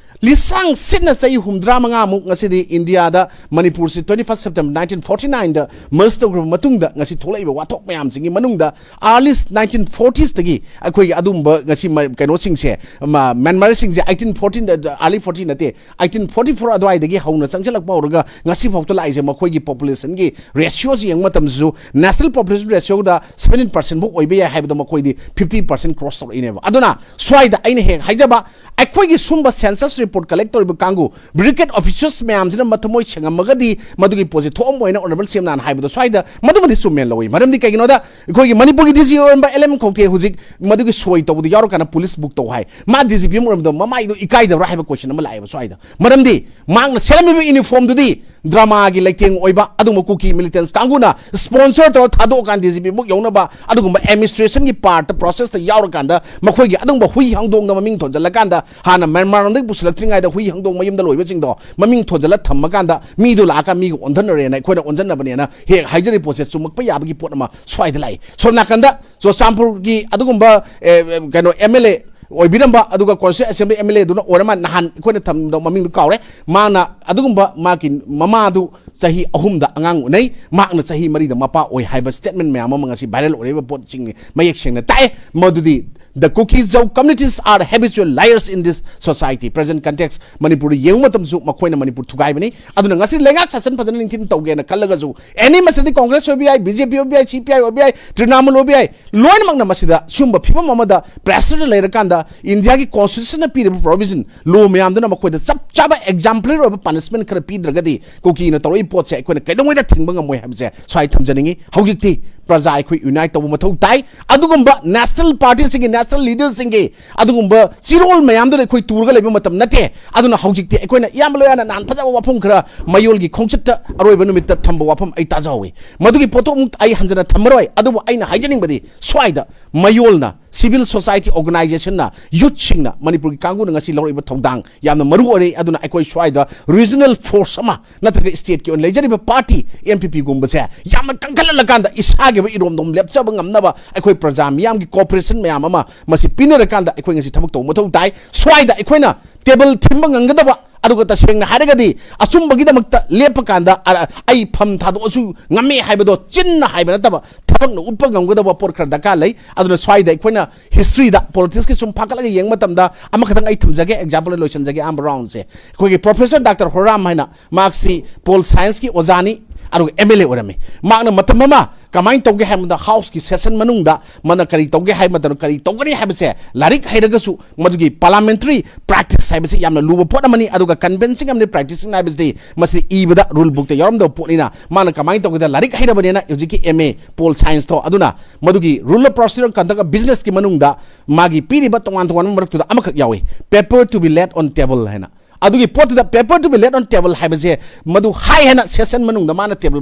ꯂꯤꯁꯥꯡ ꯁꯤꯠꯅ ꯆꯍꯤ ꯍꯨꯝꯗ꯭ꯔꯥ ꯃꯉꯥꯃꯨꯛ ꯉꯁꯤꯗꯤ ꯏꯟꯗꯤꯌꯥꯗ ꯃꯅꯤꯄꯨꯔꯁꯤ twenty first September nineteen forty nineꯗ merge ꯇꯧꯈ꯭ꯔꯕ ꯃꯇꯨꯡꯗ ꯉꯁꯤ ꯊꯣꯛꯂꯛꯏꯕ ꯋꯥꯊꯣꯛ ꯃꯌꯥꯝꯁꯤꯡꯒꯤ ꯃꯅꯨꯡꯗ early nineteen fortiesꯇꯒꯤ ꯑꯩꯈꯣꯏꯒꯤ ꯑꯗꯨꯝꯕ ꯉꯁꯤ ꯃ- ꯀꯩꯅꯣꯁꯤꯡꯁꯦ, ꯃ- ꯃ꯭ꯌꯥꯟꯃꯥꯔꯁꯤꯡꯁꯦ eighteen fourteen, early fourteen ꯅꯠꯇꯦ, eighteen forty four ꯑꯗꯨꯋꯥꯏꯗꯒꯤ ꯍꯧꯅ ꯆꯪꯁꯤꯜꯂꯛꯄ ꯍꯧꯔꯒ ꯉꯁꯤ ꯐꯥꯎꯗ ꯂꯥꯛꯏꯁꯦ ꯃꯈꯣꯏꯒꯤ populationꯒꯤ ratioꯁꯤ ꯌꯦꯡꯕ ꯃꯇꯝꯗꯁꯨ national population ratioꯗ seventeen percent ꯐꯥꯎ ꯑꯣꯏꯕ ꯌꯥꯏ ꯍꯥꯏꯕꯗ ꯃꯈꯣꯏꯗꯤ fifty percent cross ꯇꯧꯔꯛꯏꯅꯦꯕ꯫ ꯑꯗꯨꯅ ꯁ꯭ꯋꯥꯏꯗ ꯑꯩꯅ ꯍꯦꯛ ꯍꯥꯏꯖꯕ, ꯑꯩꯈꯣꯏꯒꯤ ꯁꯨꯝꯕ census report collect ꯇꯧꯔꯤꯕ ꯀꯥꯡꯕꯨ bureaucrat officers ꯃꯌꯥꯝꯁꯤꯅ ꯃꯊꯃꯣꯏ ꯁꯦꯡꯉꯝꯃꯒꯗꯤ ꯃꯗꯨꯒꯤ ꯄꯣꯠꯁꯤ ꯊꯣꯛꯑꯝꯃꯣꯏꯅ Honourable CM ꯅꯍꯥꯟ ꯍꯥꯏꯕꯗꯣ ꯁ꯭ꯋꯥꯏꯗ ꯃꯗꯨꯃꯗꯤ ꯆꯨꯝꯃꯦꯅ ꯂꯧꯏ꯫ ꯃꯔꯝꯗꯤ ꯀꯩꯒꯤꯅꯣꯗ ꯑꯩꯈꯣꯏꯒꯤ ꯃꯅꯤꯄꯨꯔꯒꯤ DG ꯑꯣꯏꯔꯝꯕ LM ꯈꯧꯇꯦ ꯍꯧꯖꯤꯛ ꯃꯗꯨꯒꯤ ꯁꯣꯏ ꯇꯧꯕꯗ ꯌꯥꯎꯔꯀꯥꯟꯗ police book ꯇꯧ ꯍꯥꯏ꯫ ꯃꯥ DGPM ꯑꯣꯏꯔꯝꯕꯗ ꯃꯃꯥꯏꯗꯣ ꯏꯀꯥꯏꯗꯕ꯭ꯔꯥ ꯍꯥꯏꯕ question ꯑꯃ ꯂꯥꯛꯑꯦꯕ ꯁ꯭ꯋꯥꯏꯗ꯫ ꯃꯔꯝꯗꯤ ꯃꯍꯥꯛꯅ ꯁꯦꯠꯂꯝꯃꯤꯕ uniformꯗꯨꯗꯤ dramaꯒꯤ ꯂꯩꯇꯦꯡ ꯑꯣꯏꯕ ꯑꯗꯨꯒꯨꯝꯕ ꯀꯨꯀꯤ militants ꯀꯥꯡꯕꯨꯅ sponsor ꯇꯧꯔ ꯊꯥꯗꯣꯛꯑꯀꯥꯟꯗ DGP book ꯌꯧꯅꯕ ꯑꯗꯨꯒꯨꯝꯕ administrationꯒꯤ partꯇ processꯇ ꯌꯥꯎꯔꯀꯥꯟꯗ ꯃꯈꯣꯏꯒꯤ ꯑꯗꯨꯒꯨꯝꯕ ꯍꯨꯏ ꯍꯥꯡꯗꯣꯡꯗ ꯃꯃꯤꯡ ꯊꯣꯟꯖꯜꯂꯀꯥꯟꯗ ꯍꯥꯟꯅ ꯃ꯭ꯌꯥꯟꯃꯥꯔꯔꯣꯝꯗꯒꯤ ꯄꯨꯁꯤꯜꯂꯛꯇ꯭ꯔꯤꯉꯩꯗ ꯍꯨꯏ ꯍꯥꯡꯗꯣꯡ ꯃꯌꯨꯝꯗ ꯂꯣꯏꯕꯁꯤꯡꯗꯣ ꯃꯃꯤꯡ ꯊꯣꯟꯖꯜꯂ ꯊꯝꯃꯀꯥꯟꯗ ꯃꯤꯗꯣ ꯂꯥꯛꯑꯀꯥꯟꯗ ꯃꯤꯒ ꯑꯣꯟꯊꯅꯔꯦꯅ ꯑꯩꯈꯣꯏꯅ ꯑꯣꯟꯁꯤꯟꯅꯕꯅꯦꯅ ꯍꯦꯛ ꯍꯥꯏꯖꯔꯤꯕ ꯄꯣꯠꯁꯦ ꯆꯨꯝꯃꯛꯄ ꯌꯥꯕꯒꯤ ꯄꯣꯠ ꯑꯃ ꯁ꯭ꯋꯥꯏꯗ ꯂꯥꯛꯏ꯫ ꯁꯣꯝ ꯅꯥꯀꯟꯗ ꯆꯨꯔꯆꯥꯟꯄꯨꯔꯒꯤ ꯑꯗꯨꯒꯨꯝꯕ ꯑꯦ, ꯀꯩꯅꯣ MLA ꯑꯣꯏꯕꯤꯔꯝꯕ ꯑꯗꯨꯒ constituent assembly MLAꯗꯨꯅ ꯑꯣꯏꯔ ꯃꯥ ꯅꯍꯥꯟ ꯑꯩꯈꯣꯏꯅ ꯊꯝꯕ ꯃꯃꯤꯡꯗꯨ ꯀꯥꯎꯔꯦ꯫ ꯃꯥꯅ ꯑꯗꯨꯒꯨꯝꯕ ꯃꯥꯒꯤ ꯃꯃꯥꯗꯨ ꯆꯍꯤ ꯑꯍꯨꯝꯗ ꯑꯉꯥꯡ ꯎꯅꯩ, ꯃꯍꯥꯛꯅ ꯆꯍꯤ ꯃꯔꯤꯗ ꯃꯄꯥ ꯑꯣꯏ ꯍꯥꯏꯕ statement ꯃꯌꯥꯝ ꯑꯃ ꯉꯁꯤ viral ꯑꯣꯏꯔꯤꯕ ꯄꯣꯠꯁꯤꯡ ꯃꯌꯦꯛ ꯁꯦꯡꯅ ꯇꯥꯛꯑꯦ꯫ ꯃꯗꯨꯗꯤ the Kuki Zo communities are habitual liars in this society. Present context ꯃꯅꯤꯄꯨꯔꯗ ꯌꯦꯡꯕ ꯃꯇꯝꯗꯁꯨ ꯃꯈꯣꯏꯅ ꯃꯅꯤꯄꯨꯔ ꯊꯨꯒꯥꯏꯕꯅꯤ꯫ ꯑꯗꯨꯅ ꯉꯁꯤ ꯂꯩꯉꯥꯛ ꯁꯥꯁꯟ ꯐꯖꯅ ꯅꯤꯡꯊꯤꯅ ꯇꯧꯒꯦꯅ ꯈꯜꯂꯒꯁꯨ any ꯃꯁꯤꯗꯤ Congress ꯑꯣꯏꯕ ꯌꯥꯏ, BJP ꯑꯣꯏꯕ ꯌꯥꯏ, CPI ꯑꯣꯏꯕ ꯌꯥꯏ, ꯇ꯭ꯔꯤꯅꯥꯃꯨꯜ ꯑꯣꯏꯕ ꯌꯥꯏ, ꯂꯣꯏꯅꯃꯛꯅ ꯃꯁꯤꯗ ꯁꯤꯒꯨꯝꯕ ꯐꯤꯕꯝ ꯑꯃꯗ pressureꯗ ꯂꯩꯔꯀꯥꯟꯗ ꯏꯟꯗꯤꯌꯥꯒꯤ constitutionꯅ ꯄꯤꯔꯤꯕ provision law ꯃꯌꯥꯝꯗꯨꯅ ꯃꯈꯣꯏꯗ ꯆꯞ ꯆꯥꯕ exemplary ꯑꯣꯏꯕ punishment ꯈꯔ ꯄꯤꯗ꯭ꯔꯒꯗꯤ ꯀꯨꯀꯤꯅ ꯇꯧꯔꯛꯏ ꯄꯣꯠꯁꯦ ꯑꯩꯈꯣꯏꯅ ꯀꯩꯗꯧꯉꯩꯗ ꯊꯤꯡꯕ ꯉꯝꯃꯣꯏ ꯍꯥꯏꯕꯁꯦ ꯁ꯭ꯋꯥꯏ ꯊꯝꯖꯅꯤꯡꯉꯤ꯫ ꯍꯧꯖꯤꯛꯇꯤ ꯄ꯭ꯔꯖꯥ ꯑꯩꯈꯣꯏ unite ꯇꯧꯕ ꯃꯊꯧ ꯇꯥꯏ꯫ ꯑꯗꯨꯒꯨꯝꯕ national partyꯁꯤꯡꯒꯤ, national leaderꯁꯤꯡꯒꯤ ꯑꯗꯨꯒꯨꯝꯕ ꯆꯤꯔꯣꯜ ꯃꯌꯥꯝꯗꯨꯅ ꯑꯩꯈꯣꯏ ꯇꯨꯔꯒ ꯂꯩꯕ ꯃꯇꯝ ꯅꯠꯇꯦ꯫ ꯑꯗꯨꯅ ꯍꯧꯖꯤꯛꯇꯤ ꯑꯩꯈꯣꯏꯅ ꯏꯌꯥꯝꯕ ꯂꯣꯌꯥꯅ ꯅꯍꯥꯟ ꯐꯖꯕ ꯋꯥꯐꯝ ꯈꯔ ꯃꯌꯣꯜꯒꯤ ꯈꯣꯡꯆꯠꯇ ꯑꯔꯣꯏꯕ ꯅꯨꯃꯤꯠꯇ ꯊꯝꯕ ꯋꯥꯐꯝ ꯑꯩ ꯇꯥꯖꯍꯧꯋꯤ꯫ ꯃꯗꯨꯒꯤ ꯄꯣꯠꯇꯣ ꯑꯃꯨꯛ ꯑꯩ ꯍꯟꯖꯅ ꯊꯝꯃꯔꯣꯏ꯫ ꯑꯗꯨꯕꯨ ꯑꯩꯅ ꯍꯥꯏꯖꯅꯤꯡꯕꯗꯤ ꯁ꯭ꯋꯥꯏꯗ ꯃꯌꯣꯜꯅ, civil society organizationꯅ, youthꯁꯤꯡꯅ, ꯃꯅꯤꯄꯨꯔꯒꯤ ꯀꯥꯡꯕꯨꯅ ꯉꯁꯤ ꯂꯧꯔꯛꯏꯕ ꯊꯧꯗꯥꯡ ꯌꯥꯝꯅ ꯃꯔꯨ ꯑꯣꯏꯔꯦ꯫ ꯑꯗꯨꯅ ꯑꯩꯈꯣꯏ ꯁ꯭ꯋꯥꯏꯗ regional force ꯑꯃ ꯅꯠꯇ꯭ꯔꯒ stateꯀꯤ ꯑꯣꯏꯅ ꯂꯩꯖꯔꯤꯕ party NPPꯒꯨꯝꯕꯁꯦ ꯌꯥꯝꯅ ꯀꯟꯈꯠꯍꯜꯂꯀꯥꯟꯗ ꯏꯁꯥꯒꯤ ꯑꯣꯏꯕ ꯏꯔꯣꯝꯗꯣꯝ ꯂꯦꯞꯆꯕ ꯉꯝꯅꯕ ꯑꯩꯈꯣꯏ ꯄ꯭ꯔꯖꯥ ꯃꯤꯌꯥꯝꯒꯤ cooperation ꯃꯌꯥꯝ ꯑꯃ ꯃꯁꯤ ꯄꯤꯅꯔꯀꯥꯟꯗ ꯑꯩꯈꯣꯏ ꯉꯁꯤ ꯊꯕꯛ ꯇꯧꯕ ꯃꯊꯧ ꯇꯥꯏ꯫ ꯁ꯭ꯋꯥꯏꯗ ꯑꯩꯈꯣꯏꯅ ꯇꯦꯕꯜ ꯊꯤꯟꯕ ꯉꯝꯒꯗꯕ, ꯑꯗꯨꯒ ꯇꯁꯦꯡꯅ ꯍꯥꯏꯔꯒꯗꯤ ꯑꯆꯨꯝꯕꯒꯤꯗꯃꯛꯇ ꯂꯦꯞꯄ ꯀꯥꯟꯗ ꯑ-, ꯑꯩ ꯐꯝ ꯊꯥꯗꯣꯛꯑꯁꯨ ꯉꯝꯃꯦ ꯍꯥꯏꯕꯗꯣ ꯆꯤꯟꯅ ꯍꯥꯏꯕ ꯅꯠꯇꯕ ꯊꯕꯛꯅ ꯎꯠꯄ ꯉꯝꯒꯗꯕ ꯄꯣꯠ ꯈꯔ ꯗꯔꯀꯥꯔ ꯂꯩ꯫ ꯑꯗꯨꯅ ꯁ꯭ꯋꯥꯏꯗ ꯑꯩꯈꯣꯏꯅ ꯍꯤꯁꯇ꯭ꯔꯤꯗ, ꯄꯣꯂꯤꯇꯤꯛꯁꯀꯤ ꯁꯨꯝ ꯐꯥꯒꯠꯂꯒ ꯌꯦꯡꯕ ꯃꯇꯝꯗ ꯑꯃꯈꯛꯇꯪ ꯑꯩ ꯊꯝꯖꯒꯦ, ꯑꯦꯛꯖꯥꯝꯄꯜ ꯑꯣꯏꯅ ꯂꯣꯏꯁꯤꯟꯖꯒꯦ ꯑꯍꯥꯟꯕ ꯔꯥꯎꯟꯁꯦ꯫ ꯑꯩꯈꯣꯏꯒꯤ ꯄ꯭ꯔꯣꯐꯦꯁꯔ ꯗꯥꯛꯇꯔ ꯍꯣꯔꯥꯝ ꯍꯥꯏꯅ, ꯃꯍꯥꯛꯁꯤ ꯄꯣꯜ ꯁꯥꯏꯟꯁꯀꯤ ꯑꯣꯖꯥꯅꯤ, ꯑꯗꯨꯒ ꯑꯦꯝ ꯑꯦꯜ ꯑꯦ ꯑꯣꯏꯔꯝꯃꯤ꯫ ꯃꯍꯥꯛꯅ ꯃꯇꯝ ꯑꯃ ꯀꯃꯥꯏꯅ ꯇꯧꯒꯦ ꯍꯥꯏꯕꯗ, ꯍꯥꯎꯁꯀꯤ ꯁꯦꯁꯟ ꯃꯅꯨꯡꯗ ꯃꯥꯅ ꯀꯔꯤ ꯇꯧꯒꯦ ꯍꯥꯏꯕ ꯃꯇꯝꯗ, ꯀꯔꯤ ꯇꯧꯒꯅꯤ ꯍꯥꯏꯕꯁꯦ ꯂꯥꯏꯔꯤꯛ ꯍꯩꯔꯒꯁꯨ ꯃꯗꯨꯒꯤ ꯄꯥꯔꯂꯥꯃꯦꯟꯇꯔꯤ ꯄ꯭ꯔꯦꯛꯇꯤꯁ ꯍꯥꯏꯕꯁꯤ ꯌꯥꯝꯅ ꯂꯨꯕ ꯄꯣꯠ ꯑꯃꯅꯤ꯫ ꯑꯗꯨꯒ ꯀꯟꯚꯤꯟꯁꯤꯡ ꯑꯃꯗꯤ ꯄ꯭ꯔꯦꯛꯇꯤꯁꯤꯡ ꯍꯥꯏꯕꯁꯤꯗꯤ ꯃꯁꯤꯗꯤ ꯏꯕꯗ, ꯔꯨꯜ ꯕꯨꯛꯇ ꯌꯥꯎꯔꯝꯗꯕ ꯄꯣꯠꯅꯤꯅ, ꯃꯥꯅ ꯀꯃꯥꯏꯅ ꯇꯧꯒꯦꯗ, ꯂꯥꯏꯔꯤꯛ ꯍꯩꯔꯕꯅꯤꯅ ꯍꯧꯖꯤꯛꯀꯤ ꯑꯦꯝ ꯑꯦ ꯄꯣꯜ ꯁꯥꯏꯟꯁꯇꯣ, ꯑꯗꯨꯅ ꯃꯗꯨꯒꯤ Rule of Procedure Conduct of Businessꯀꯤ ꯃꯅꯨꯡꯗ ꯃꯥꯒꯤ ꯄꯤꯔꯤꯕ ꯇꯣꯉꯥꯟ ꯇꯣꯉꯥꯟꯕ ꯃꯔꯛꯇꯨꯗ ꯑꯃꯈꯛ ꯌꯥꯎꯏ, "Paper to be laid on table" ꯍꯥꯏꯅ꯫ ꯑꯗꯨꯒꯤ ꯄꯣꯠꯇꯨꯗ "Paper to be laid on table" ꯍꯥꯏꯕꯁꯦ ꯃꯗꯨ ꯍꯥꯏ ꯍꯥꯏꯅ ꯁꯦꯁꯟ ꯃꯅꯨꯡꯗ ꯃꯥꯅ ꯇꯦꯕꯜ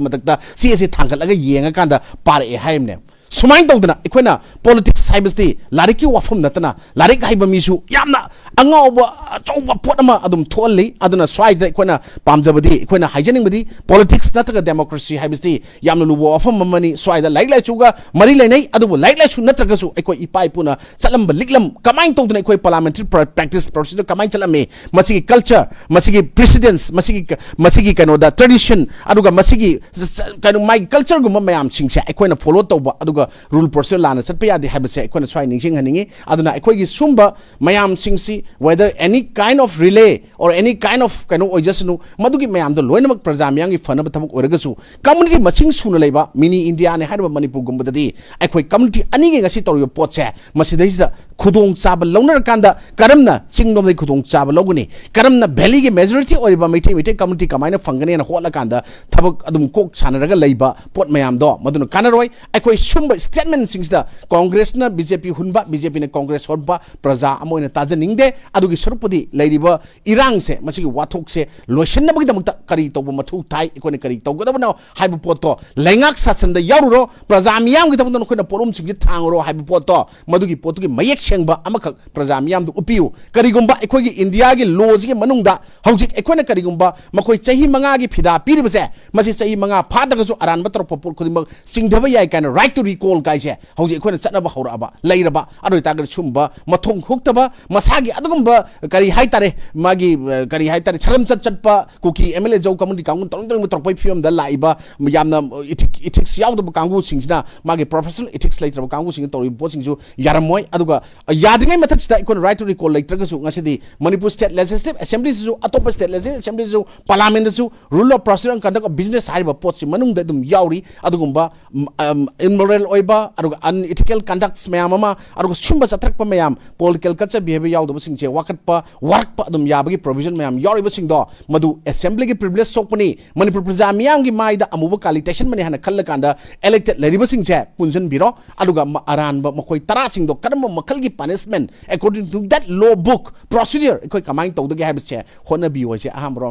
ꯃꯊꯛꯇ ꯆꯦ ꯑꯁꯤ ꯊꯥꯡꯒꯠꯂꯒ ꯌꯦꯡꯉꯀꯥꯟꯗ ꯄꯥꯔꯛꯑꯦ ꯍꯥꯏꯔꯤꯕꯅꯦ꯫ ꯁꯨꯃꯥꯏꯅ ꯇꯧꯗꯅ ꯑꯩꯈꯣꯏꯅ ꯄꯣꯂꯤꯇꯤꯛꯁ ꯍꯥꯏꯕꯁꯤꯗꯤ ꯂꯥꯏꯔꯤꯛꯀꯤ ꯋꯥꯐꯝ ꯅꯠꯇꯅ, ꯂꯥꯏꯔꯤꯛ ꯍꯩꯕ ꯃꯤꯁꯨ ꯌꯥꯝꯅ ꯑꯉꯥꯎꯕ ꯑꯆꯧꯕ ꯄꯣꯠ ꯑꯃ ꯑꯗꯨꯝ ꯊꯣꯛꯍꯜꯂꯤ꯫ ꯑꯗꯨꯅ ꯁ꯭ꯋꯥꯏꯗ ꯑꯩꯈꯣꯏꯅ ꯄꯥꯝꯖꯕꯗꯤ, ꯑꯩꯈꯣꯏꯅ ꯍꯥꯏꯖꯅꯤꯡꯕꯗꯤ, ꯄꯣꯂꯤꯇꯤꯛꯁ ꯅꯠꯇ꯭ꯔꯒ ꯗꯦꯃꯣꯀ꯭ꯔꯦꯁꯤ ꯍꯥꯏꯕꯁꯤꯗꯤ ꯌꯥꯝꯅ ꯂꯨꯕ ꯋꯥꯐꯝ ꯑꯃꯅꯤ꯫ ꯁ꯭ꯋꯥꯏꯗ ꯂꯥꯏꯔꯤꯛ ꯂꯥꯏꯁꯨꯒ ꯃꯔꯤ ꯂꯩꯅꯩ, ꯑꯗꯨꯕꯨ ꯂꯥꯏꯔꯤꯛ ꯂꯥꯏꯁꯨ ꯅꯠꯇ꯭ꯔꯒꯁꯨ ꯑꯩꯈꯣꯏ ꯏꯄꯥ ꯏꯄꯨꯅ ꯆꯠꯂꯝꯕ ꯂꯤꯛꯂꯝ ꯀꯃꯥꯏꯅ ꯇꯧꯗꯅ, ꯑꯩꯈꯣꯏ ꯄꯥꯔꯂꯥꯃꯦꯟꯇꯔꯤ ꯄ꯭ꯔ-, ꯄ꯭ꯔꯦꯛꯇꯤꯁ ꯄ꯭ꯔꯣꯁꯤꯖꯔ ꯀꯃꯥꯏꯅ ꯆꯠꯂꯝꯃꯤ, ꯃꯁꯤꯒꯤ ꯀꯜꯆꯔ, ꯃꯁꯤꯒꯤ ꯄ꯭ꯔꯤꯁꯤꯗꯦꯟꯁ, ꯃꯁꯤꯒꯤ ꯀ-, ꯃꯁꯤꯒꯤ ꯀꯩꯅꯣꯗ ꯇ꯭ꯔꯦꯗꯤꯁꯟ, ꯑꯗꯨꯒ ꯃꯁꯤꯒꯤ ꯁ-, ꯁ-, ꯀꯩꯅꯣ, ꯃꯥꯒꯤ ꯀꯜꯆꯔꯒꯨꯝꯕ ꯃꯌꯥꯝꯁꯤꯡꯁꯦ ꯑꯩꯈꯣꯏꯅ ꯐꯣꯂꯣ ꯇꯧꯕ, ꯑꯗꯨꯒ ꯔꯨꯜ ꯄ꯭ꯔꯣꯁꯤꯖꯔ ꯂꯥꯟꯅ ꯆꯠꯄ ꯌꯥꯗꯦ ꯍꯥꯏꯕꯁꯦ ꯑꯩꯈꯣꯏꯅ ꯁ꯭ꯋꯥꯏ ꯅꯤꯡꯁꯤꯡꯍꯟꯅꯤꯡꯉꯤ꯫ ꯑꯗꯨꯅ ꯑꯩꯈꯣꯏꯒꯤ ꯁꯨꯝꯕ ꯃꯌꯥꯝꯁꯤꯡꯁꯤ, whether any kind of relay or any kind of ꯀꯩꯅꯣ ꯑꯣꯏꯖꯁꯅꯨ, ꯃꯗꯨꯒꯤ ꯃꯌꯥꯝꯗꯣ ꯂꯣꯏꯅꯃꯛ ꯄ꯭ꯔꯖꯥ ꯃꯤꯌꯥꯝꯒꯤ ꯐꯅꯕ ꯊꯕꯛ ꯑꯣꯏꯔꯒꯁꯨ, ꯀꯝꯃꯨꯅꯤꯇꯤ ꯃꯁꯤꯡ ꯁꯨꯅ ꯂꯩꯕ ꯃꯤꯅꯤ ꯏꯟꯗꯤꯌꯥꯅꯤ ꯍꯥꯏꯔꯤꯕ ꯃꯅꯤꯄꯨꯔꯒꯨꯝꯕꯗꯗꯤ, ꯑꯩꯈꯣꯏ ꯀꯝꯃꯨꯅꯤꯇꯤ ꯑꯅꯤꯒꯤ ꯉꯁꯤ ꯇꯧꯔꯤꯕ ꯄꯣꯠꯁꯦ, ꯃꯁꯤꯗꯩꯁꯤꯗ ꯈꯨꯗꯣꯡꯆꯥꯕ ꯂꯧꯅꯔꯀꯥꯟꯗ ꯀꯔꯝꯅ ꯆꯤꯡꯂꯣꯝꯗꯒꯤ ꯈꯨꯗꯣꯡꯆꯥꯕ ꯂꯧꯒꯅꯤ, ꯀꯔꯝꯅ ꯚꯦꯂꯤꯒꯤ ꯃꯦꯖꯣꯔꯤꯇꯤ ꯑꯣꯏꯔꯤꯕ ꯃꯩꯇꯩ, ꯃꯩꯇꯩ ꯀꯝꯃꯨꯅꯤꯇꯤ ꯀꯃꯥꯏꯅ ꯐꯪꯒꯅꯤ ꯍꯥꯏꯅ ꯍꯣꯠꯂꯀꯥꯟꯗ ꯊꯕꯛ ꯑꯗꯨꯝ ꯀꯣꯛ ꯁꯥꯟꯅꯔꯒ ꯂꯩꯕ ꯄꯣꯠ ꯃꯌꯥꯝꯗꯣ, ꯃꯗꯨꯅ ꯀꯥꯟꯅꯔꯣꯏ꯫ ꯑꯩꯈꯣꯏ ꯁꯨꯝꯕ ꯁ꯭ꯇꯦꯠꯃꯦꯟꯁꯤꯡꯁꯤꯗ ꯀꯣꯡꯒ꯭ꯔꯦꯁꯅ ꯕꯤ ꯖꯦ ꯄꯤ ꯍꯨꯟꯕ, ꯕꯤ ꯖꯦ ꯄꯤꯅ ꯀꯣꯡꯒ꯭ꯔꯦꯁ ꯍꯨꯟꯕ ꯄ꯭ꯔꯖꯥ ꯑꯃ ꯑꯣꯏꯅ ꯇꯥꯖꯅꯤꯡꯗꯦ꯫ ꯑꯗꯨꯒꯤ ꯁꯔꯨꯛꯄꯨꯗꯤ ꯂꯩꯔꯤꯕ ꯏꯔꯥꯡ ꯃꯇꯥꯡꯁꯦ, ꯃꯁꯤꯒꯤ ꯋꯥꯊꯣꯛꯁꯦ ꯂꯣꯏꯁꯤꯟꯅꯕꯒꯤꯗꯃꯛꯇ ꯀꯔꯤ ꯇꯧꯕ ꯃꯊꯧ ꯇꯥꯏ, ꯑꯩꯈꯣꯏꯅ ꯀꯔꯤ ꯇꯧꯒꯗꯕꯅꯣ ꯍꯥꯏꯕ ꯄꯣꯠꯇꯣ, ꯂꯩꯉꯥꯛ ꯁꯥꯁꯟꯗ ꯌꯥꯎꯔꯨꯔꯣ, ꯄ꯭ꯔꯖꯥ ꯃꯤꯌꯥꯝꯒꯤꯗꯃꯛꯇ ꯅꯈꯣꯏꯅ ꯄꯣꯠꯂꯨꯝꯁꯤꯡꯁꯦ ꯊꯥꯡꯉꯨꯔꯣ ꯍꯥꯏꯕ ꯄꯣꯠꯇꯣ, ꯃꯗꯨꯒꯤ ꯄꯣꯠꯇꯨꯒꯤ ꯃꯌꯦꯛ ꯁꯦꯡꯕ ꯑꯃꯈꯛ ꯄ꯭ꯔꯖꯥ ꯃꯤꯌꯥꯝꯗ ꯎꯠꯄꯤꯌꯨ꯫ ꯀꯔꯤꯒꯨꯝꯕ ꯑꯩꯈꯣꯏꯒꯤ ꯏꯟꯗꯤꯌꯥꯒꯤ ꯂꯣꯁꯤꯒꯤ ꯃꯅꯨꯡꯗ ꯍꯧꯖꯤꯛ ꯑꯩꯈꯣꯏꯅ ꯀꯔꯤꯒꯨꯝꯕ ꯃꯈꯣꯏ ꯆꯍꯤ ꯃꯉꯥꯒꯤ ꯐꯤꯗꯥ ꯄꯤꯔꯤꯕꯁꯦ, ꯃꯁꯤ ꯆꯍꯤ ꯃꯉꯥ ꯐꯥꯗ꯭ꯔꯒꯁꯨ ꯑꯔꯥꯟꯕ ꯇꯧꯔꯛꯄ ꯄꯣꯠ ꯈꯨꯗꯤꯡꯃꯛ ꯆꯤꯡꯊꯕ ꯌꯥꯏ ꯀꯥꯏꯅ right to recall ꯀꯥꯏꯁꯦ ꯍꯧꯖꯤꯛ ꯑꯩꯈꯣꯏꯅ ꯆꯠꯅꯕ ꯍꯧꯔꯛꯑꯕ, ꯂꯩꯔꯕ꯫ ꯑꯗꯨ ꯑꯣꯏꯇꯥꯔꯒꯗꯤ ꯁꯨꯝꯕ ꯃꯊꯣꯡ ꯍꯨꯛꯇꯕ ꯃꯁꯥꯒꯤ ꯑꯗꯨꯒꯨꯝꯕ ꯀꯔꯤ ꯍꯥꯏꯇꯥꯔꯦ, ꯃꯥꯒꯤ, ꯑ, ꯀꯔꯤ ꯍꯥꯏꯇꯥꯔꯦ, ꯁꯔꯝ ꯆꯠ ꯆꯠꯄ ꯀꯨꯀꯤ MLA ꯖꯧ community ꯀꯥꯡꯕꯨ ꯇꯧꯅꯤꯡ ꯇꯧꯅꯤꯡꯕ ꯇꯧꯔꯛꯄꯒꯤ ꯐꯤꯕꯝꯗ ꯂꯥꯛꯏꯕ, ꯌꯥꯝꯅ ethic-, ethics ꯌꯥꯎꯗꯕ ꯀꯥꯡꯕꯨꯁꯤꯡꯁꯤꯅ, ꯃꯥꯒꯤ professional ethics ꯂꯩꯇ꯭ꯔꯕ ꯀꯥꯡꯕꯨꯁꯤꯡꯅ ꯇꯧꯔꯤꯕ ꯄꯣꯠꯁꯤꯡꯁꯨ ꯌꯥꯔꯝꯃꯣꯏ꯫ ꯑꯗꯨꯒ ꯌꯥꯗ꯭ꯔꯤꯉꯩ ꯃꯊꯛꯁꯤꯗ ꯑꯩꯈꯣꯏꯅ right to recall ꯂꯩꯇ꯭ꯔꯒꯁꯨ ꯉꯁꯤꯗꯤ ꯃꯅꯤꯄꯨꯔ State Legislative Assembly ꯁꯤꯁꯨ, ꯑꯇꯣꯞꯄ State Legislative Assembly ꯁꯤꯁꯨ, Parliament ꯇꯁꯨ rule of procedure and conduct of business ꯍꯥꯏꯔꯤꯕ ꯄꯣꯠꯁꯤ ꯃꯅꯨꯡꯗ ꯑꯗꯨꯝ ꯌꯥꯎꯔꯤ꯫ ꯑꯗꯨꯒꯨꯝꯕ, ꯎꯝ, ꯎꯝ, immoral ꯑꯣꯏꯕ, ꯑꯗꯨꯒ unethical conducts ꯃꯌꯥꯝ ꯑꯃ, ꯑꯗꯨꯒ ꯁꯨꯝꯕ ꯆꯠꯊꯔꯛꯄ ꯃꯌꯥꯝ, political culture behavior ꯌꯥꯎꯗꯕꯁꯤꯡꯁꯦ ꯋꯥꯀꯠꯄ, ꯋꯥꯔꯛꯄ ꯑꯗꯨꯝ ꯌꯥꯕꯒꯤ provision ꯃꯌꯥꯝ ꯌꯥꯎꯔꯤꯕꯁꯤꯡꯗꯣ, ꯃꯗꯨ Assembly ꯒꯤ privilege ꯁꯣꯛꯄꯅꯤ, ꯃꯅꯤꯄꯨꯔ ꯄ꯭ꯔꯖꯥ ꯃꯤꯌꯥꯝꯒꯤ ꯃꯥꯏꯗ ꯑꯃꯨꯕ ꯀꯥꯂꯤ ꯇꯩꯁꯟꯕꯅꯤ ꯍꯥꯏꯅ ꯈꯜꯂꯀꯥꯟꯗ elected ꯂꯩꯔꯤꯕꯁꯤꯡꯁꯦ ꯄꯨꯟꯁꯤꯟꯕꯤꯔꯣ꯫ ꯑꯗꯨꯒ ꯃ-, ꯑꯔꯥꯟꯕ ꯃꯈꯣꯏ ꯇꯔꯥꯁꯤꯡꯗꯣ ꯀꯔꯝꯕ ꯃꯈꯜꯒꯤ punishment according to that law book procedure ꯑꯩꯈꯣꯏ ꯀꯃꯥꯏꯅ ꯇꯧꯗꯒꯦ ꯍꯥꯏꯕꯁꯦ ꯍꯣꯠꯅꯕꯤꯌꯨ ꯍꯥꯏꯁꯦ ꯑꯍꯥꯟꯕ round